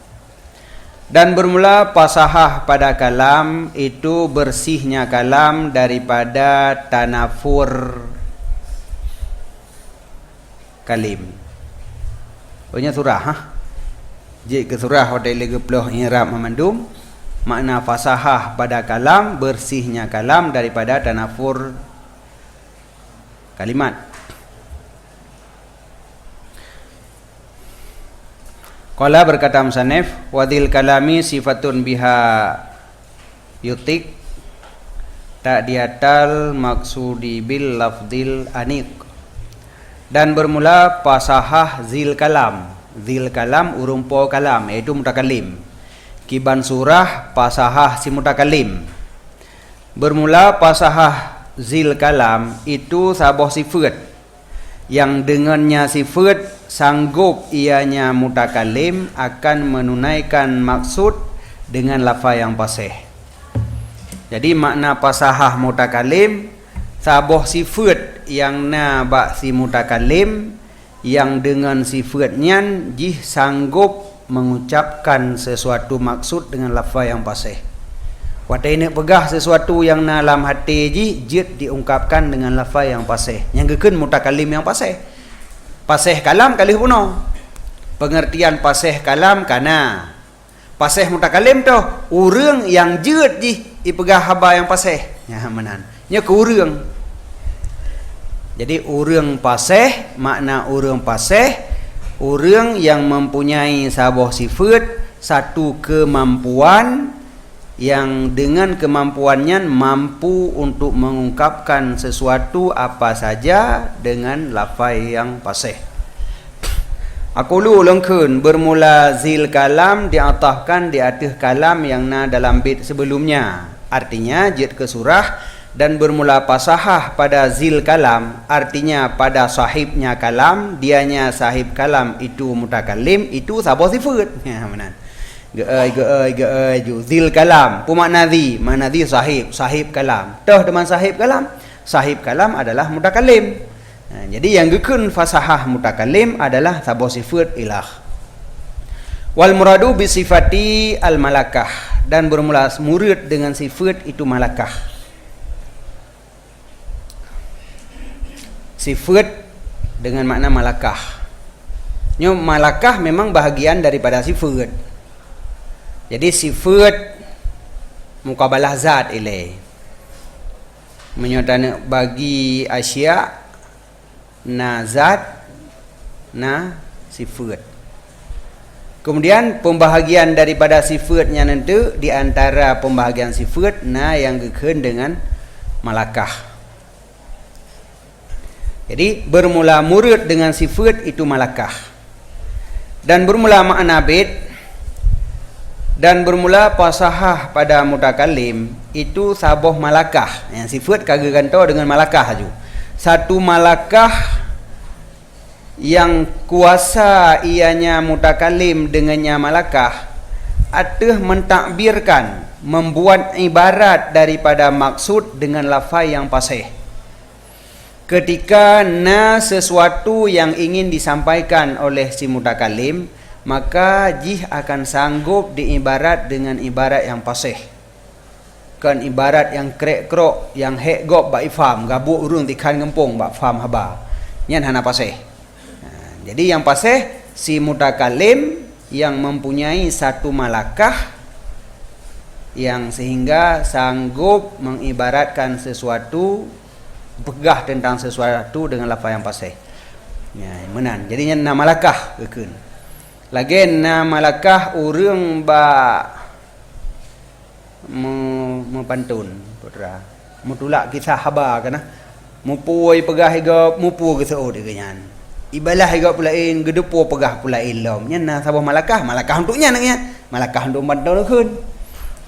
Dan bermula fasahah pada kalam itu bersihnya kalam daripada tanafur kalim. Pokoknya surah, ha? Jeuet keu surah watèe lé geuploh i'rab mamandum. Makna fasahah pada kalam, bersihnya kalam daripada tanafur kalimat. Qala, berkata musannif, wa dzil kalami sifatun biha yutik, tak diatal maksudi bil lafdzil anik. Dan bermula fasahah zil kalam. Zil kalam ureuëng po kalam, yaitu mutakalim. Kiban surah fasahah si mutakalim. Bermula fasahah zil kalam itu saboh sifeut. Nyang deungon nya sifeut sanggob ianya mutakalim akan menunaikan maksud dengan lafai nyang paséh. Jadi, makna fasahah mutakalim, saboh sifeut nyang na bak si mutakalim, nyang deungon sifeut nyan jih sanggob mengucapkan sesuatu maksud dengan lafai nyang paséh. Watée neuk peugah sesuatu nyang na lam até jih jeuet diungkapkan dengan lafai nyang paséh, nyang geukheun mutakalim nyang paséh. Paséh kalam ka lheueh bunoe. Pengertian paséh kalam ka na. Paséh mutakalim toh, ureuëng nyang jeuet jih ipeugah haba nyang paséh. Nyan meunan. Nyoe keu ureuëng. Jadi, ureuëng paséh, makna ureuëng paséh, ureuëng nyang mempunyai saboh sifeut, satu keumampuan, nyang deungon keumampuan nyan mampu untuk mengungkapkan sesuatu apa saja dengan lafai nyang paséh. Aqulu, lôn kheun, bermula zil kalam diatafkan di ateueh kalam nyang na dalam bait sebelumnya. Artinya, jeuet keu surah, dan bermula fasahah pada zil kalam, artinya pada sahibnya kalam, dianya sahib kalam itu mutakalim, itu saboh sifeut. Ya, meunan. Geu-, geu-, geu-, ju. Zil kalam. Peue makna zi? Makna zi sahib, sahib kalam. Toh teuma sahib kalam? Sahib kalam adalah mutakalim. Ha, jadi nyang geukheun fasahah mutakalim adalah saboh sifeut ilah. Wal muradu bi sifati al malakah, dan bermula murid dengan sifeut itu malakah. Sifeut dengan makna malakah. Nyoe malakah memang bahagian daripada sifeut. Jadi sifeut mukabalah zat ilée. Meunyoe taneuk bagi asya, na zat, na sifeut. Kemudian, pembahagian daripada sifeut nyan enteuk, di antara pembahagian sifeut, na nyang geukheun dengan malakah. Jadi, bermula murid dengan sifeut itu malakah. Dan bermula makna bait, dan bermula fasahah pada mutakalim itu saboh malakah. Nyang sifeut ka geugantoe dengan malakah laju. Satu malakah nyang kuasa ianya mutakalim dengannya malakah, ateueh mentakbirkan, membuat ibarat daripada maksud dengan lafai nyang paséh. Ketika na sesuatu yang ingin disampaikan oleh si mutakalim, maka jih akan sanggob diibarat dengan ibarat nyang paséh. Kon ibarat nyang krek-krok, nyang hék gob bak ifam, gabuek ureuëng tikhan ngeumpung bak fam haba. Nyan hana paséh. Ha, jadi nyang paséh si mutakalim yang mempunyai satu malakah yang sehingga sanggup mengibaratkan sesuatu, peugah tentang sesuatu dengan lafaz yang fasih. Ya, meunan. Jadi nyan na malakah geukheun. Lagée na malakah ureuëng bak me-, meupantôn, putra. Meutulak kisah haba kana. Mupu ipeugah igob, mupu geuseuôt igob nyan. Ibalah igob peulaén, geudeupu peugah peulaén lom. Nyan na saboh malakah, malakah untuk nyan, nyan. Malakah untuk meupantôn kheun.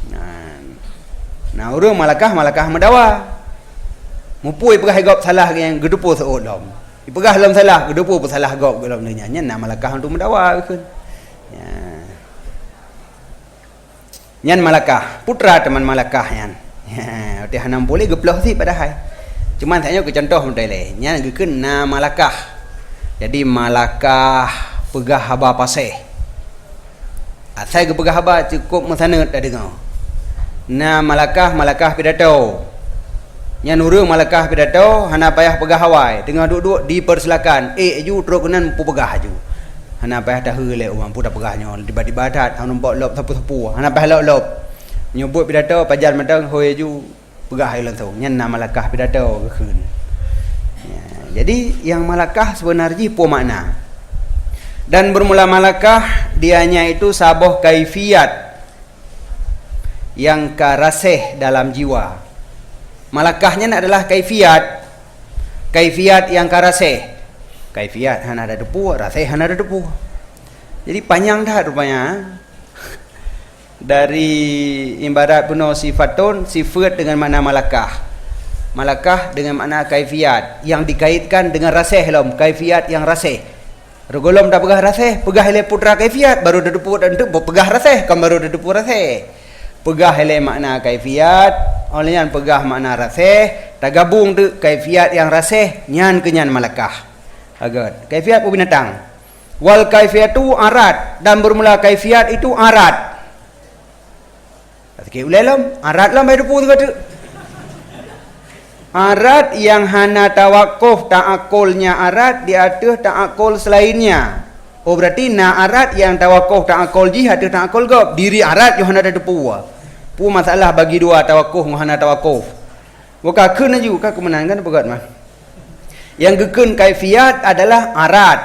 Nah, na ureuëng malakah, malakah meudawa. Mupu ipeugah igob salah nyan, geudeupu seuôt lom. Ipeugah lom salah, geudeupu peusalah gob lom nyan. Nyan na malakah untuk meudawa kheun. Ya. Nyan malakah, putra teuma malakah nyan. Watée hana muphom lé geuploh cit padahai. Cuman tanyoe keu contoh meutai lé, nyan geukheun na malakah. Jadi malakah peugah haba fasih. Asai geupeugah haba cukup meusaneut tadeungoe. Na malakah, malakah pidato. Nyan ureuëng malakah pidato hana payah peugah awai, teungoh duek-duek dipersilakan, ék ju trok keunan peugah ju. Hana payah tahe lé uroe peue tapeugah nyoe, tiba-tiba that hana nampak lop sapeue-sapeue, hana payah lop-lop. Nyoe buet pidato pajan mantong hôi ju peugah langsung. Nyan na malakah pidato geukheun. Ya, jadi yang malakah sebenar jih peue makna? Dan bermula malakah dianya itu saboh kaifiat yang ka raseh dalam jiwa. Malakah nyan adalah kaifiat. Kaifiat yang ka raseh. Kaifiat hana ada teupeu, raseh hana ada teupeu. Jadi panyang that rupanya. Dari ibarat bunoe sifatun, sifat dengan makna malakah. Malakah dengan makna kaifiat yang dikaitkan dengan raseh lom, kaifiat yang raseh. Rot gohlom tapeugah raseh, peugah ilée putra kaifiat, baru teudeupeu dan teuk peugah raseh, kon baru teudeupeu raseh. Peugah ilée makna kaifiat, óh lheueh nyan peugah makna raseh, tagabong teuk kaifiat nyang raseh, nyan keuh nyan malakah. Agat, kaifiat peubinatang. Wal kaifiatu arat, dan bermula kaifiat itu arat. Sikit ulée lom, arat lom bak teupeu sigoe teuk. Arat yang hana tawakuf ta'akulnya arat di ateueh ta'akul selainnya. Oh, berarti na arat yang tawakuf ta'akul jih ateueh ta'akul gob. Diri arat yoh hana teupeu. Peue masalah bagi dua tawakuf ngon hana tawakuf? Buka kheun laju, ka keumeunan kan peugah mah. Yang geukheun kaifiat adalah arat.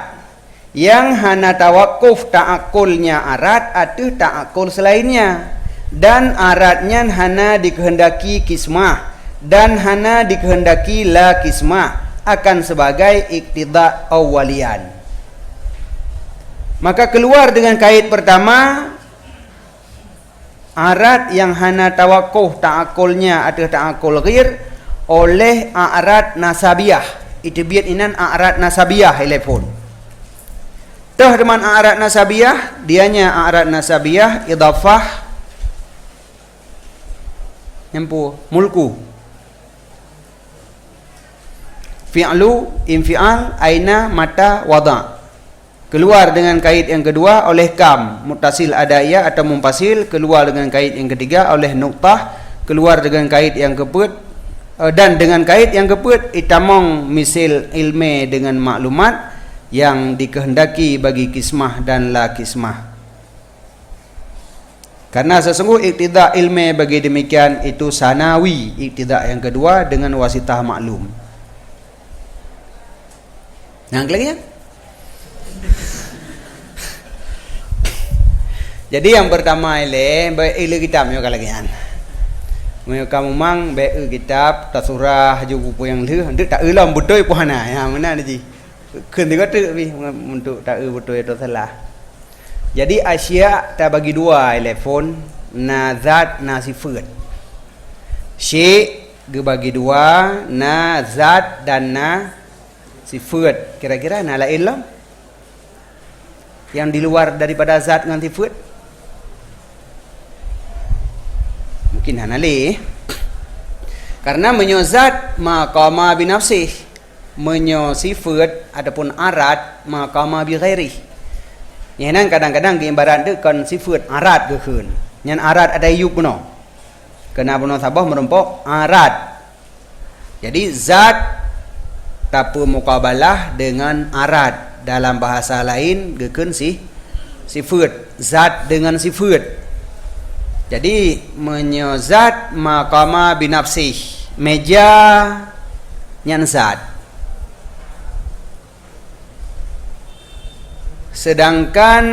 Yang hana tawakuf ta'akulnya arat ateueh ta'akul selainnya, dan arat nyan hana dikehendaki kismah dan hana dikehendaki la kismah akan sebagai iktida awwalian. Maka keluar dengan kait pertama, arat yang hana tawakuf ta'akulnya ateueh ta'akul ghair oleh arat nasabiyah. Iteubiet inan arat nasabiyah ilée phon. Toh teuma arat nasabiyah, dianya arat nasabiyah idhafah nyampu mulku. Fi'lu, infial, aina, mata, wada. Keluar dengan kait yang kedua oleh kam, muttasil adaiyah atau munfasil, keluar dengan kait yang ketiga oleh nuktah, keluar dengan kait yang keempat, eh, dan dengan kait yang keempat itamong misil ilme dengan maklumat yang dikehendaki bagi kismah dan la kismah. Karena sesungguh iktida ilme bagi demikian itu sanawi, iktida yang kedua dengan wasitah maklum. Nyang kelagi nyan? Jadi yang pertama ilée, baik ilée kitab nyoe ka lagée nyan. Meunyoe kamu mang baik eu kitab, tasurah ju buku yang lheueh, untuk tak eu lom beutôi pun hana. Ya, meunan ji. Kheun tiga teuk pih untuk tak eu beutôi atau salah. Jadi asya tabagi dua ilée phon, na zat, na sifat. Syek geubagi dua, na zat dan na sifat. Kira-kira na laén lom? Yang di luar daripada zat ngon sifat? Mungkin hana lé. Karena meunyoe zat ma qama binafsih, meunyoe sifat ataupun arat ma qama bighairih. Nyan kadang-kadang geuibarat deuk kon sifat, arat geukheun. Nyan arat ada yub bunoe. Kena bunoe saboh meurumpok arat. Jadi zat tapeumokabalah dengan arat, dalam bahasa lain geukheun si-, Sifeut, zat deungon sifeut. Jadi, meunyoe zat maqama binafsih, meja nyan zat. Seudangkan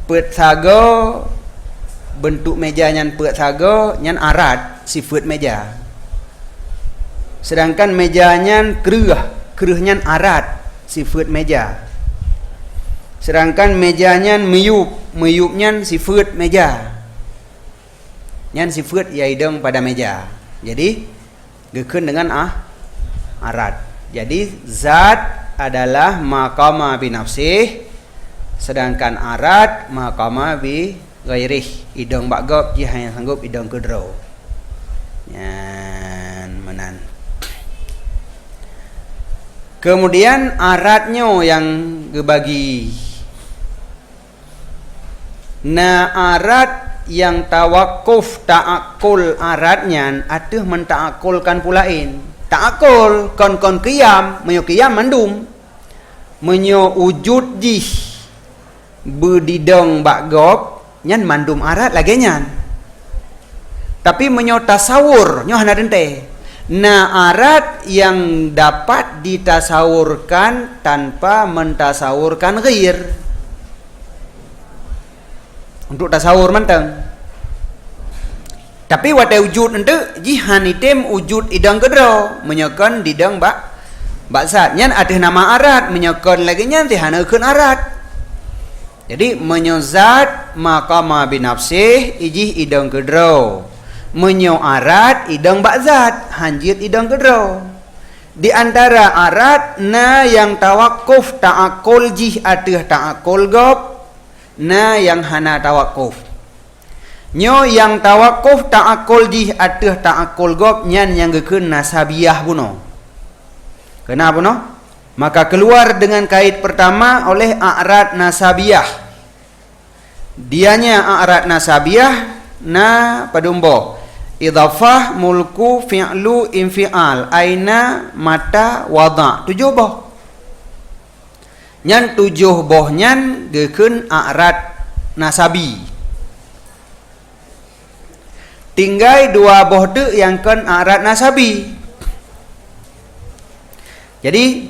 peuet sagoe, beuntuk meja nyan peuet sagoe, nyan arat, sifeut meja. Seudangkan meja nyan kreueh, kreueh nyan arat, sifeut meja. Seudangkan meja nyan miyueb, miyueb nyan sifeut meja. Nyan sifeut nyang idong pada meja. Jadi, geukheun deungon ah, arat. Jadi, zat adalah maqama binafsih, seudangkan arat maqama bighairih, idong bak gob, jih hana sanggob idong keudroe. Nyan meunan. Keumudian, arat nyoe nyang geubagi. Na arat nyang tawakuf ta'akul arat nyan ateueh meuta'akulkan peue laén. Ta'akul kon-kon qiyam, meunyoe qiyam mandum. Meunyoe wujud jih beudidong bak gob, nyan mandum arat lagée nyan. Tapi meunyoe tasawur, nyoe hana teuntée. Na arat nyang dapat ditasawurkan tanpa meutasawurkan ghair. Untuk tasawur mantong. Tapi watée wujud eunteuk, jih hana item wujud idong keudroe, meunyoe kon didong bak, bak zat. Nyan ateueh nama arat, meunyoe kon lagée nyan, teuh hana geukheun arat. Jadi, meunyoe zat maqama binafsih, jih idong keudroe. Meunyoe arat, idong bak zat, hanjeuet idong keudroe. Di antara arat, na nyang tawakuf ta'akul jih ateueh ta'akul gob, na nyang hana tawakuf. Nyoe nyang tawakuf ta'akul jih ateueh ta'akul gob nyan nyang geukheun nasabiyah bunoe. Keunan bunoe? Maka keluar dengan kait pertama oleh a'rad nasabiyah. Dianya a'rad nasabiyah na padum boh? Idhafah, mulku, fi'lu, infi'al, aina, mata, wadha. Tujoh boh. Nyan tujoh boh nyan geukheun a'rad nasabi. Tinggai dua boh teuk nyang kon a'rad nasabi. Jadi,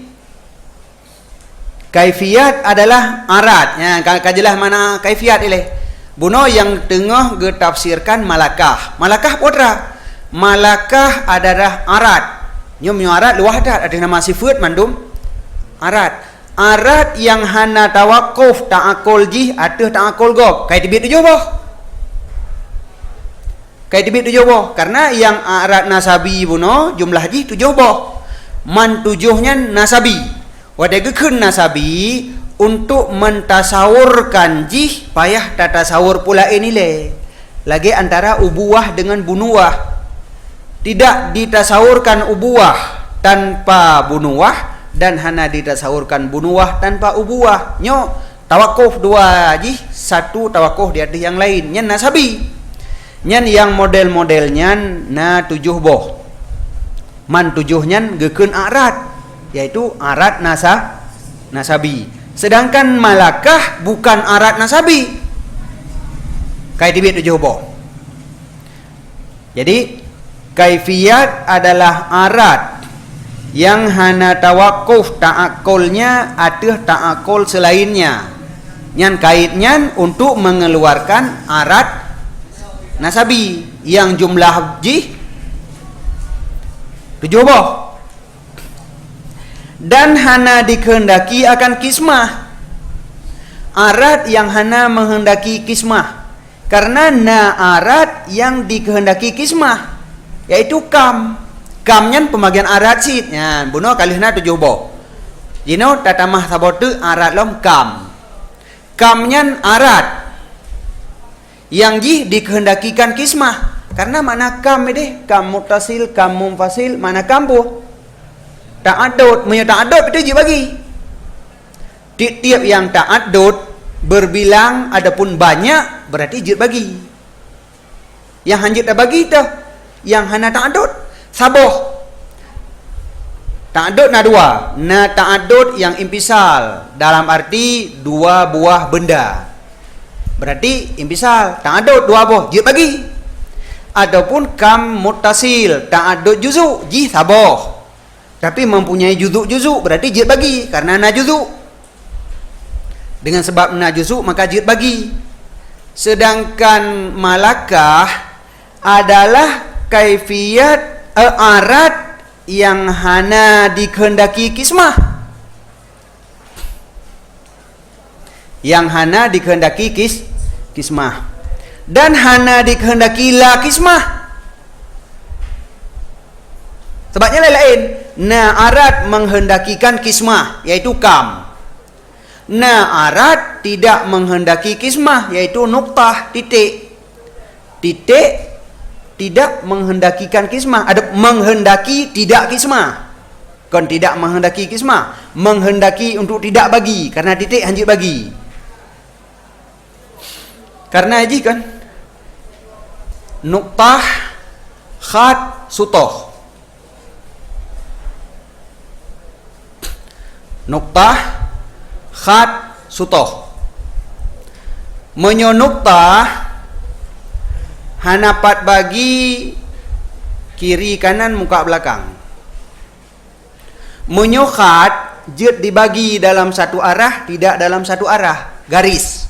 kaifiyat adalah a'rad. Nya, ka, ka jeulaih makna kaifiyat ilée. Bunoe nyang teungoh geutafsirkan malakah. Malakah peue treuk? Malakah adalah a'rad. Nyoe meunyoe a'rad luwah that, ateueh nama sifeut mandum a'rad. A'rad nyang hana tawakuf ta'akul jih ateueh ta'akul gob. Ka teubiet tujoh boh. Ka teubiet tujoh boh. Karena nyang a'rad nasabi bunoe jumlah jih tujoh boh. Man tujoh nyan nasabi. Watée geukheun nasabi, untuk meutasawurkan jih payah tatasawur peue laén ilée. Lagée antara ubuwah deungon bunuwah. Tidak ditasawurkan ubuwah tanpa bunuwah dan hana ditasawurkan bunuwah tanpa ubuwah. Nyoe tawakuf dua jih, satu tawakuf di ateueh nyang laén. Nyan nasabi. Nyan nyang model-model nyan na tujoh boh. Man tujoh nyan geukheun a'rad, yaitu a'rad nasa-, nasabi. Sedangkan malakah bukan a'rad nasabi. Ka teubiet tujoh boh. Jadi, kaifiyat adalah a'rad nyang hana tawakuf ta'akulnya ateueh ta'akul seulainnya. Nyan kait nyan untuk mengeluarkan a'rad nasabi nyang jumlah jih tujoh boh. Dan hana dikehendaki akan kismah. A'rad nyang hana meuheundaki kismah. Karena na a'rad nyang dikehendaki kismah, yaitu kam. Kam nyan peubagian a'rad cit. Nyan, bunoe ka lheueh na tujoh boh. Jinoe tatamah saboh teuk a'rad lom kam. Kam nyan a'rad nyang jih dikehendakikan kismah. Karena makna kam ideh, kam muttasil, kam munfasil, makna kam boh. Ta'addud, meunyoe ta'addud, beutôi jeuet bagi. Tiep-tiep nyang ta'addud, berbilang ataupun banyak, berarti jeuet bagi. Nyang hanjeuet tabagi teuh nyang hana ta'addud, saboh. Ta'addud na dua. Na ta'addud nyang infisal, dalam arti dua buah benda. Berarti infisal, ta'addud dua boh, jeuet bagi. Ataupun kam muttasil, ta'addud juzu, jih saboh. Tapi mempunyai juzu-juzu, berarti jeuet bagi, karena na juzu. Dengan sebab na juzu, maka jeuet bagi. Sedangkan malakah adalah kaifiat, eh, arat yang hana dikehendaki kismah. Yang hana dikehendaki kis-, kismah. Dan hana dikehendaki la kismah. Sebabnya lain-lain. Na arat menghendakikan kismah, yaitu kam. Na arat tidak menghendaki kismah, yaitu nuktah, titik. Titik tidak menghendakikan kismah. Ada menghendaki tidak kismah. Kon tidak menghendaki kismah. Menghendaki untuk tidak bagi, karena titik hanjeuet bagi. Karena jih kan nuktah, khat, sutoh. Nuktah, khat, sutoh. Meunyoe nuktah hana pat bagi kiri kanan muka belakang. Meunyoe khat jeuet dibagi dalam satu arah, tidak dalam satu arah, garis.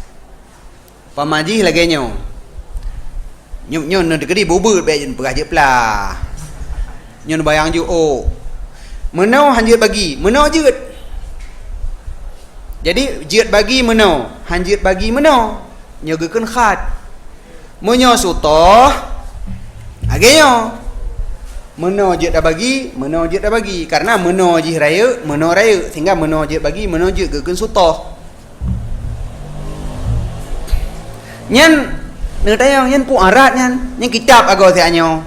Pama jih lagée nyoe. Nyoe, nyoe neudeuk di bubet bék jeuet peugah jeuet plah. Nyoe neubayang jeuet ôk. Meunoe han jeuet bagi, meunoe jeuet. Jadi jeuet bagi meunoe, han jeuet bagi meunoe. Nyoe geukheun khat. Meunyoe sutoh, lagée nyoe. Meunoe jeuet tabagi, meunoe jeuet tabagi. Karena meunoe jih rayeuk, meunoe rayeuk. Sehingga meunoe jeuet bagi, meunoe jeuet geukheun sutoh. Nyan, neutanyong, nyan peue arat nyan? Nyan kitab agoe siat nyoe.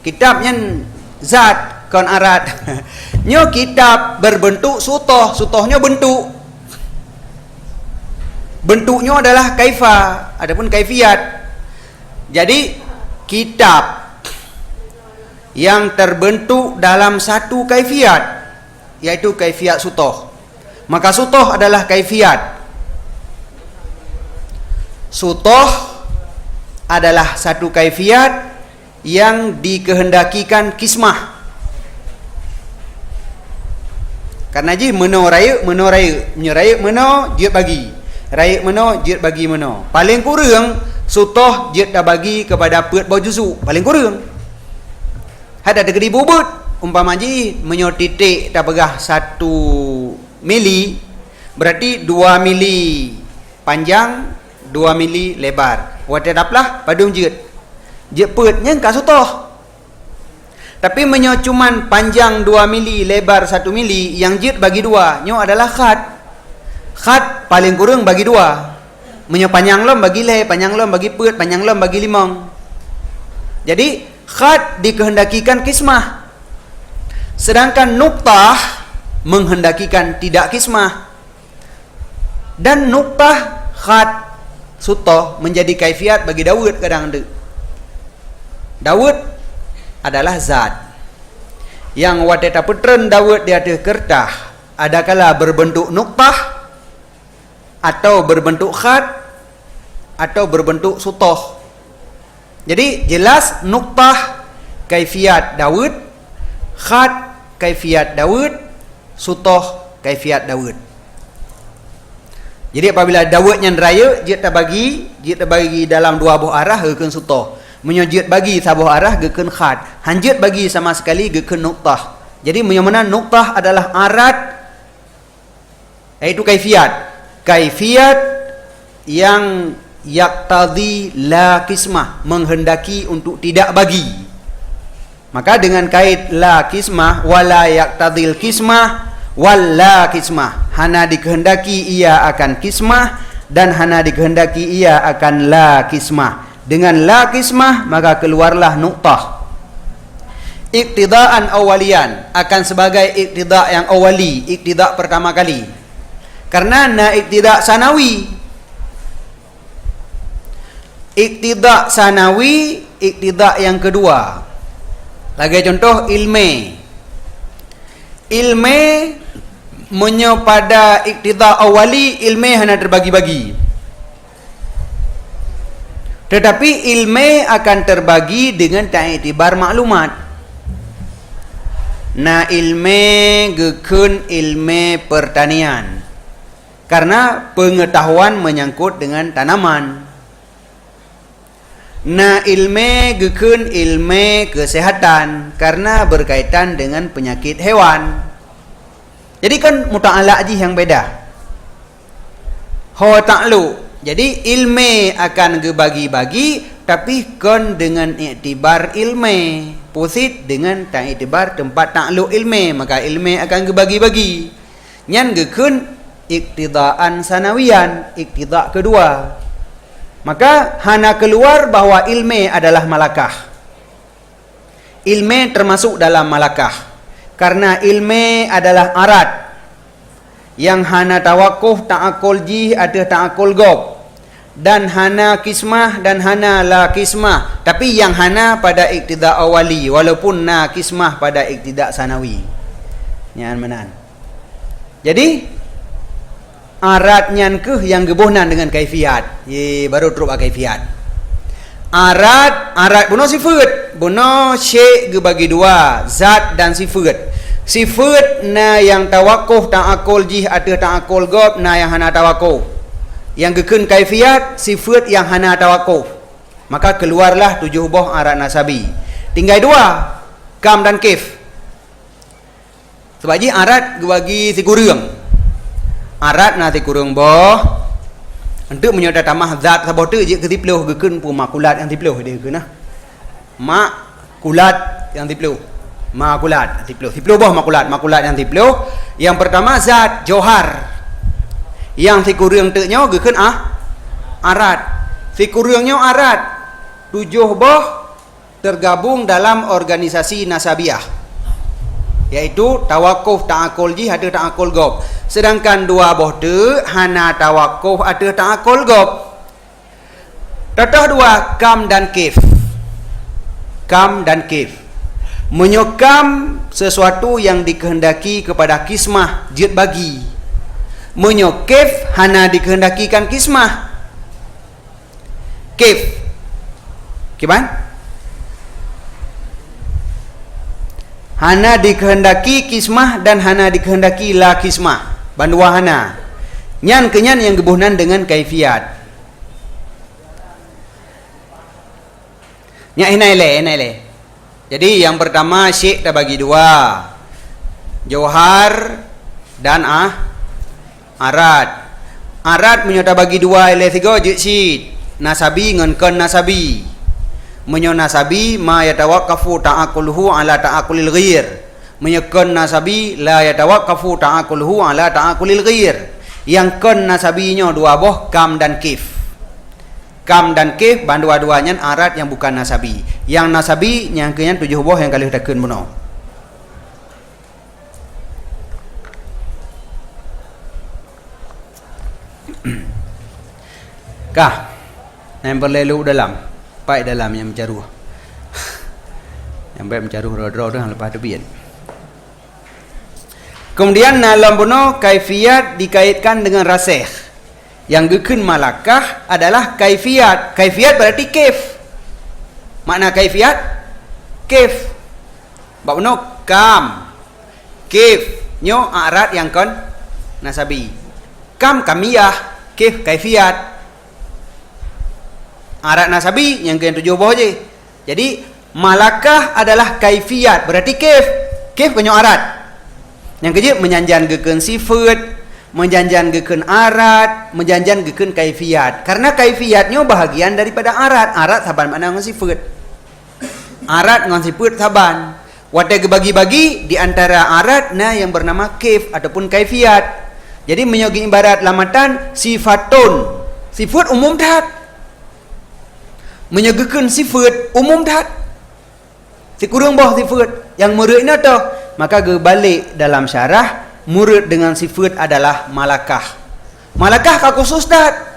Kitab nyan zat, kon arat. Nyoe kitab berbentuk sutoh. Sutoh nyoe bentuk. Bentuk nyoe adalah kaifa ataupun kaifiat. Jadi, kitab yang terbentuk dalam satu kaifiat, yaitu kaifiat sutoh. Maka sutoh adalah kaifiat. Sutoh adalah satu kaifiat yang dikehendakikan kismah. Karena jih meunoe rayeuk, meunoe rayeuk. Meunyoe rayeuk meunoe, jeuet bagi. Rayeuk meunoe, jeuet bagi meunoe. Paléng kureueng, sutoh jeuet tabagi kepada peuet boh juzu. Paléng kureueng. Hai tadeuk di bubet. Umpama jih, meunyoe titik tapeugah satu mili, berarti dua mili panjang, dua mili lebar. Watée taplah, padum jeuet? Jeuet peuet, nyan ka sutoh. Tapi meunyoe cuman panjang dua mili, lebar satu mili, nyang jeuet bagi dua, nyoe adalah khat. Khat paléng kureueng bagi dua. Meunyoe panyang lom bagi lhée, panyang lom bagi peuet, panyang lom bagi limong. Jadi, khat dikehendakikan kismah. Sedangkan nuktah menghendakikan tidak kismah. Dan nuktah, khat, sutoh menjadi kaifiat bagi daweuet kadang deuek. Daweuet adalah zat nyang watée tapeutreun daweuet di ateueh keureutah, adakala berbentuk nuktah, atau berbentuk khat, atau berbentuk sutoh. Jadi, jelas nuktah kaifiat daweuet, khat kaifiat daweuet, sutoh kaifiat daweuet. Jadi, apabila daweuet nyan rayeuk, jeuet tabagi, jeuet tabagi dalam dua boh arah, geukheun sutoh. Meunyoe jeuet bagi saboh arah, geukheun khat. Han jeuet bagi sama sekali, geukheun nuktah. Jadi, meunyoe meunan nuktah adalah arat, yaitu kaifiat. Kaifiat yang yaktadhi la kismah, menghendaki untuk tidak bagi. Maka dengan kait la kismah, wala yaktadhil kismah, wal la kismah, hana dikehendaki ia akan kismah dan hana dikehendaki ia akan la kismah. Dengan la kismah, maka keluarlah nuktah. Iktidaan awalian, akan sebagai iktida yang awali, iktida pertama kali. Karena na iktida sanawi. Iktida sanawi, iktida yang kedua. Lagée contoh ilmé. Ilmé, meunyoe pada iktida awali, ilmé hana terbagi-bagi. Tetapi ilmé akan terbagi dengan taiktibar maklumat. Na ilmé geukheun ilmé pertanian, karena pengetahuan menyangkut dengan tanaman. Na ilmé geukheun ilmé kesehatan, karena berkaitan dengan penyakit hewan. Jadi kan muta'alak jih nyang beda. Ho takluk. Jadi ilmé akan geubagi-bagi, tapi kon dengan iktibar ilmé, pusit dengan taiktibar tempat takluk ilmé, maka ilmé akan geubagi-bagi. Nyan geukheun iktidaan sanawian, iktida kedua. Maka hana keluar bahwa ilmé adalah malakah. Ilmé termasuk dalam malakah, karena ilmé adalah arat yang hana tawakuf ta'akul jih ateueh ta'akul gob, dan hana kismah dan hana la kismah, tapi yang hana pada iktida awali, walaupun na kismah pada iktida sanawi. Nyan meunan. Jadi, arat nyan kheueh nyang geuboh nan deungon kaifiat. Ye, baru trok bak kaifiat. Arat, arat bunoe sifeut. Bunoe syek geubagi dua, zat dan sifeut. Sifeut na nyang tawakuf ta'akul jih ateueh ta'akul gob, na nyang hana tawakuf. Nyang geukheun kaifiat, sifeut nyang hana tawakuf. Maka keluarlah tujoh boh arat nasabi. Tinggai dua, kam dan kif. Sabab jih arat geubagi sikureueng. Arat na sikureueng boh. Enteuk meunyoe tatamah zat saboh teuk jeuet keu siploh, geukheun peue makulat nyang siploh, dia kheun nah. Makulat nyang siploh. Makulat nyang siploh. Siploh boh makulat, makulat nyang siploh. Nyang pertama zat, johar. Nyang sikureueng teuk nyoe geukheun ah, arat. Sikureueng nyoe arat. Tujoh boh tergabung dalam organisasi nasabiah, yaitu tawakuf ta'akul jih ateueh ta'akul gob. Sedangkan dua boh teuk hana tawakuf ateueh ta'akul gob. Contoh dua, kam dan kif. Kam dan kif. Meunyoe kam sesuatu yang dikehendaki kepada kismah, jeuet bagi. Meunyoe kif hana dikehendakikan kismah, kif. Kiban? Hana dikehendaki kismah dan hana dikehendaki la kismah. Bandua hana. Nyan keu nyan nyang geuboh nan deungon kaifiat. Nyak hina ilée, hina ilée. Jadi, yang pertama, syek tabagi dua. Johar dan ah, arat. Arat meunyoe tabagi dua ilée sigoe jeuet cit. Nasabi ngon kon nasabi. Meunyoe nasabi, ma yatawaqqafu ta'aqquluhu ala ta'aqqulil ghair. Meunyoe kon nasabi, la yatawaqqafu ta'aqquluhu ala ta'aqqulil ghair. Nyang kon nasabi nyoe dua boh, kam dan kif. Kam dan kif, bandua-dua nyan arat nyang bukan nasabi. Nyang nasabi, nyang keu nyan tujoh boh nyang ka lheueh takheun bunoe. Kah, nyang peureulée lheueh dalam, pai dalam nyang meucaroh. Nyang bék meucaroh droe-droe deuh leupah teubiet. Kemudian, na lom bunoe kaifiat dikaitkan dengan rasikh. Nyang geukheun malakah adalah kaifiat. Kaifiat berarti kif. Makna kaifiat? Kif. Bak bunoe kam. Kif. Nyoe arat nyang kon nasabi. Kam kamiyah, kif kaifiat. Arat nasabi nyang keu tujoh boh jih. Jadi, malakah adalah kaifiat, berarti kif. Kif keu nyoe arat. Nyang keujeuet meujan-jan geukheun sifeut, meujan-jan geukheun arat, meujan-jan geukheun kaifiat. Karena kaifiat nyoe bahagian daripada arat. Arat saban makna ngon sifeut. Arat ngon sifeut saban. Watée geubagi-bagi, di antara arat na nyang bernama kif ataupun kaifiat. Jadi, meunyoe geuibarat lam matan, sifatun, sifeut umum that. Meunyoe geukheun sifeut, umum that. Sikureueng boh sifeut nyang meureuet inoe toh, maka geubalek dalam syarah, mureuet deungon sifeut adalah malakah. Malakah ka khusus that.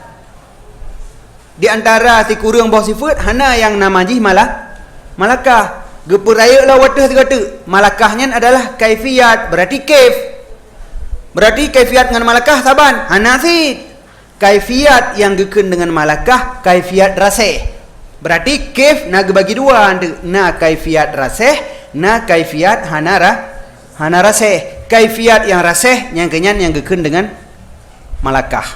Di antara sikureueng boh sifeut, hana nyang nama jih mala-, malakah. Geupeurayeuk lom watèe sigoe teuk. Malakah nyan adalah kaifiat, berarti kaif. Berarti kaifiat ngon malakah saban? Hana cit. Kaifiat nyang geukheun deungon malakah kaifiat rasèh. Berarti kaif na geubagi dua, na kaifiat rasèh, na kaifiat hana ra-, hana rasèh. Kaifiat nyang rasèh nyang keunyan nyang geukheun deungon malakah.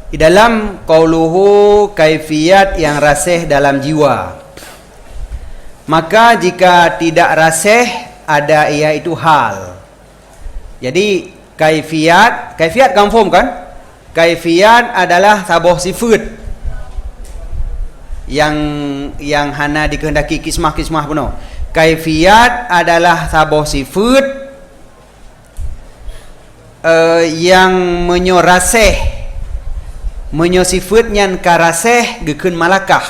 Di dalam qauluhu, kaifiat nyang rasèh dalam jiwa. Maka jika tidak rasèh, ada ia itu hal. Jadi, kaifiat, kaifiat ka muphom kan? Kaifiat adalah saboh sifeut nyang, nyang hana dikehendaki kismah-kismah bunoe. Kaifiat adalah saboh sifeut eh, nyang meunyoe rasèh, meunyoe sifeut nyan ka rasèh geukheun malakah.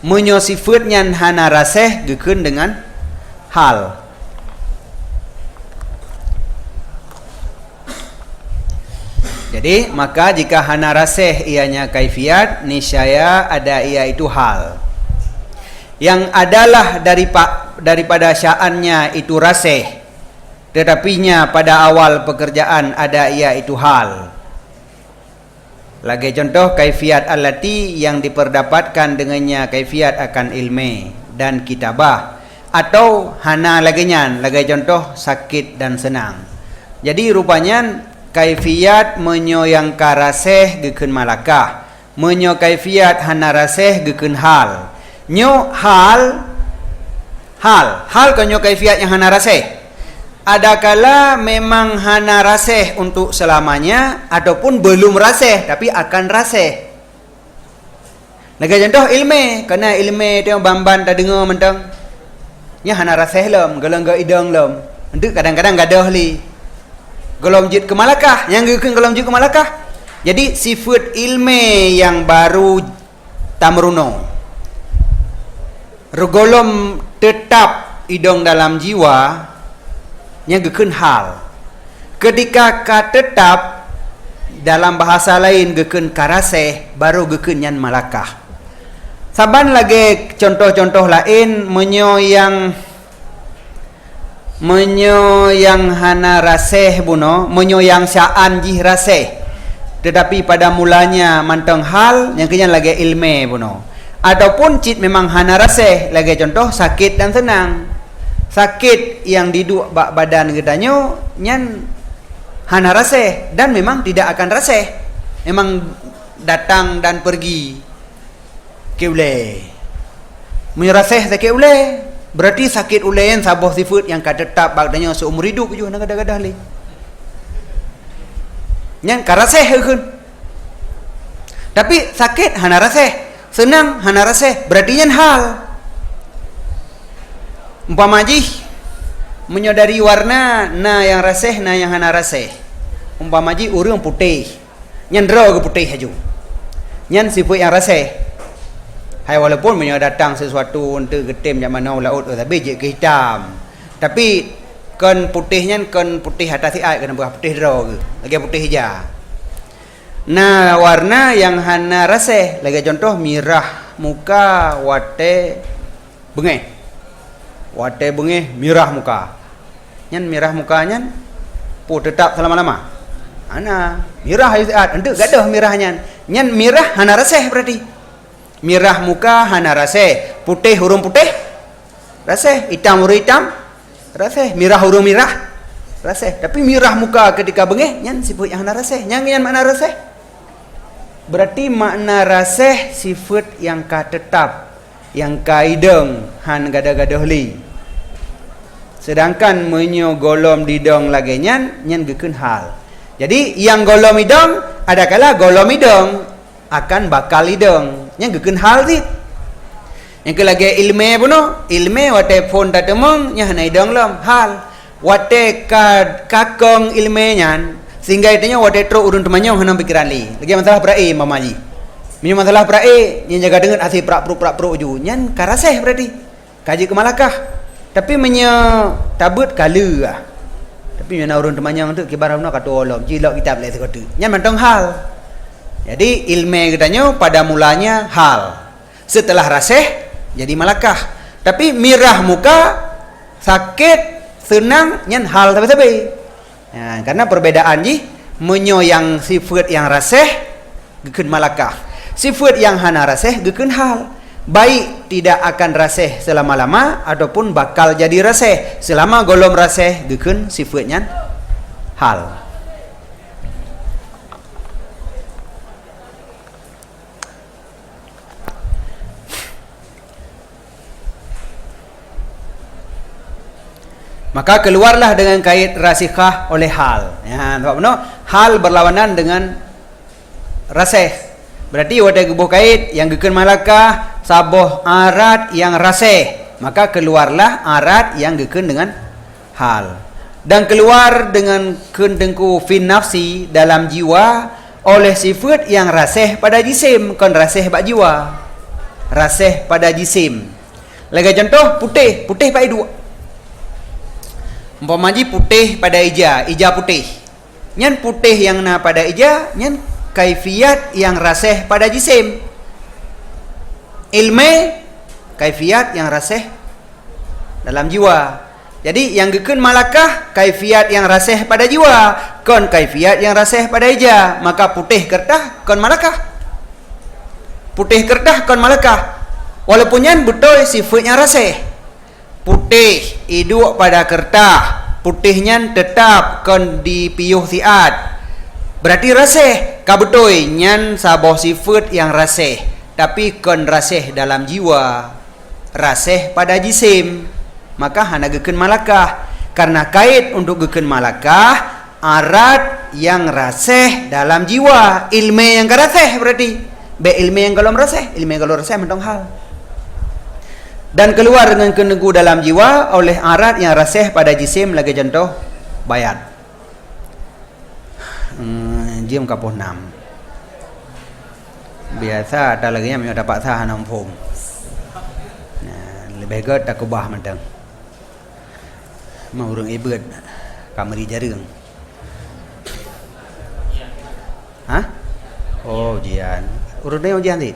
Meunyoe sifeut nyan hana rasèh geukheun deungon hal. Jadi, maka jika hana rasèh ianya kaifiat, niscaya ada ia itu hal. Nyang adalah daripa-, daripada sya'annya itu rasèh. Tetapi nya pada awal pekerjaan ada ia itu hal. Lagèe contoh kaifiat allati nyang diperdapatkan dengannya kaifiat akan ilmè dan kitabah, atau hana lagèe nyan, lagèe contoh sakét dan seunang. Jadi rupanya kaifiat meunyoe nyang ka rasèh geukheun malakah, meunyoe kaifiat hana rasèh geukheun hal. Nyoe hal, hal, hal kon nyoe kaifiat nyang hana rasèh. Adakala memang hana rasèh untuk selamanya ataupun belum rasèh tapi akan rasèh. Lagèe contoh ilmè, kana ilmè teuh ban-ban tadeungoe mantong. Nyan hana rasèh lom, gohlom geuidong lom. Enteuk kadang-kadang gadôh lé. Gohlom jeuet keu malakah, nyang geukheun gohlom jeuet keu malakah. Jadi sifeut ilmè nyang baru tameurunoe. Reugohlom teutap idong dalam jiwa, nyan geukheun hal. Keutika ka teutap, dalam bahasa laén geukheun ka rasèh, barô geukheun nyan malakah. Saban lagèe contoh-contoh laén, meunyoe nyang, meunyoe nyang hana rasèh bunoe, meunyoe nyang sya'an jih rasèh, teutapi pada mulanya mantong hal, nyang keunyan lagèe ilmè bunoe. Ataupun cit memang hana rasèh, lagèe contoh sakét dan seunang. Sakét nyang jiduek bak badan geutanyoe nyan hana rasèh dan memang tidak akan rasèh. Memang datang dan pergi. Sakét ulèe. Meunyoe rasèh sakét ulèe, berarti sakét ulèe nyan saboh sifeut nyang ka teutap bak geutanyoe seumur hidup jih, hana gadôh-gadôh lé. Nyan ka rasèh geukheun. Tapi sakét hana rasèh, seunang hana rasèh, berarti nyan hal. Umpama jih, meunyoe dari warna, na nyang rasèh, na nyang hana rasèh. Umpama jih ureueng putéh, nyan droe geuputéh laju. Nyan sifeut nyang rasèh. Hai walaupun meunyoe datang sesuatu eunteuk geutem jak manoe u laôt, oh, tapi jeuet keu hitam. Tapi kon putéh nyan kon putéh atas siat, keuneuk peugah putéh droe geuh, lagèe putéh ija. Na warna nyang hana rasèh, lagèe contoh mirah muka watèe beungèh. Watèe beungèh mirah muka. Nyan mirah muka nyan peue teutap seulama-lama? Hana. Mirah laju siat, eunteuk gadôh mirah nyan. Nyan mirah hana rasèh berarti. Mirah muka hana rasèh. Putéh ureueng putéh rasèh, itam ureueng itam rasèh, mirah ureueng mirah rasèh. Tapi mirah muka keutika beungèh nyan sifeut nyang hana rasèh. Nyan, nyan makna rasèh. Berarti makna rasèh sifeut nyang ka teutap, nyang ka idong, hán gadôh-gadôh lé. Seudangkan meunyoe gohlom jidong lagèe nyan, nyan geukheun hal. Jadi nyang gohlom idong, adakala gohlom idong, akan bakal idong, nyan geukheun hal cit. Nyang keu lagèe ilmè bunoe, ilmè watèe phôn tateumeung, nyan hana idong lom, hal. Watèe ka, ka kong ilmè nyan, sehingga geutanyoe watèe trok ureueng teumanyong hana pikiran lé. Lagèe masalah peurae umpama jih. Meunyoe masalah peurae, nyan jaga deungon hase prak-prok, prak-prok ju. Nyan ka rasèh berarti. Ka jeuet keu malakah. Tapi meunyoe tabeuet ka lheueh ah. Tapi meunyoe na ureueng teumanyong tu kiban bunoe ka tuwoe lom, jilok kitab lé sigoe teuk. Nyan mantong hal. Jadi ilmè geutanyoe pada mulanya hal. Setelah rasèh, Jadi malakah. Tapi mirah muka, sakét, seunang, nyan hal sabe-sabe. Ha, karena perbedaan jih, meunyoe nyang sifeuet nyang raseh, geukheun malakah. Sifeuet nyang hana raseh, geukheun hal. Baik tidak akan raseh selama-lama ataupun bakal jadi raseh. Selama gohlom raseh, geukheun sifeuet nyan hal. Maka keluarlah dengan kait rasikhah oleh hal. Ya, nampak bunoe? Hal berlawanan dengan raseh. Berarti watée geuboh kait nyang geukheun malakah saboh arat nyang raseh, maka keluarlah arat nyang geukheun dengan hal. Dan keluar dengan kheun teungku fi nafsi dalam jiwa oleh sifeuet nyang raseh pada jisim, kon raseh bak jiwa. Raseh pada jisim. Lagée contoh, putéh, putéh bak iduek. Umpama jih putéh pada ija, ija putéh. Nyan putéh nyang na pada ija, nyan kaifiat nyang raseh pada jisim. Ilmé, kaifiat nyang raseh dalam jiwa. Jadi, nyang geukheun malakah, kaifiat nyang raseh pada jiwa, kon kaifiat nyang raseh pada ija. Maka putéh keureutah kon malakah. Putéh keureutah kon malakah. Walaupun nyan beutôi sifeuet nyang raseh. Putéh, iduek pada keureutah, putéh nyan teutab kon di piôh siat. Berarti raseh, ka beutôi nyan saboh sifeuet nyang raseh, tapi kon raseh dalam jiwa. Raseh pada jisim, maka hana geukheun malakah. Karena kait untuk geukheun malakah, arat nyang raseh dalam jiwa, ilmé nyang ka raseh berarti. Bék ilmé nyang gohlom raseh, ilmé gohlom raseh mantong hal. Dan keluar dengan kheun teungku dalam jiwa oleh arat nyang raseh pada jisim lagée contoh bayat. Hmm, jeuem ka poh nam. Biasa ata lagée nyan meunyoe tapaksa hana muphom. Nah, leubeh gét takeubah mantong. Mah ureuëng ibeuet ka meuri jareueng. Hah? Oh, ujian. Ureuëng tanyoe ujian cit?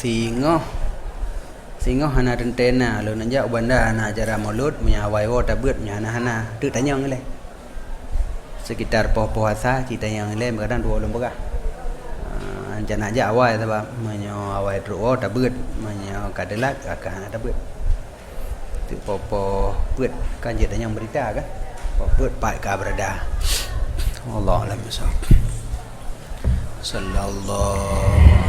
Singoh. Singoh hana teuntée na, lôn jak u banda hana acara maulud, meunyoe awai woe tabeuet, meunyoe hana-hana. Teuk tanyong ilée. Sekitar poh-poh asa, cit tanyong ilée, kadang dua ulôn peugah. Ah, rencana jak awai sabab meunyoe awai trok woe tabeuet, meunyoe ka teulat, ka hana tabeuet. Teuk poh-poh peuet kan jeuet tanyong berita kan? Poh peuet pat ka berada. Wallahu a'lam bishawab. Sallallahu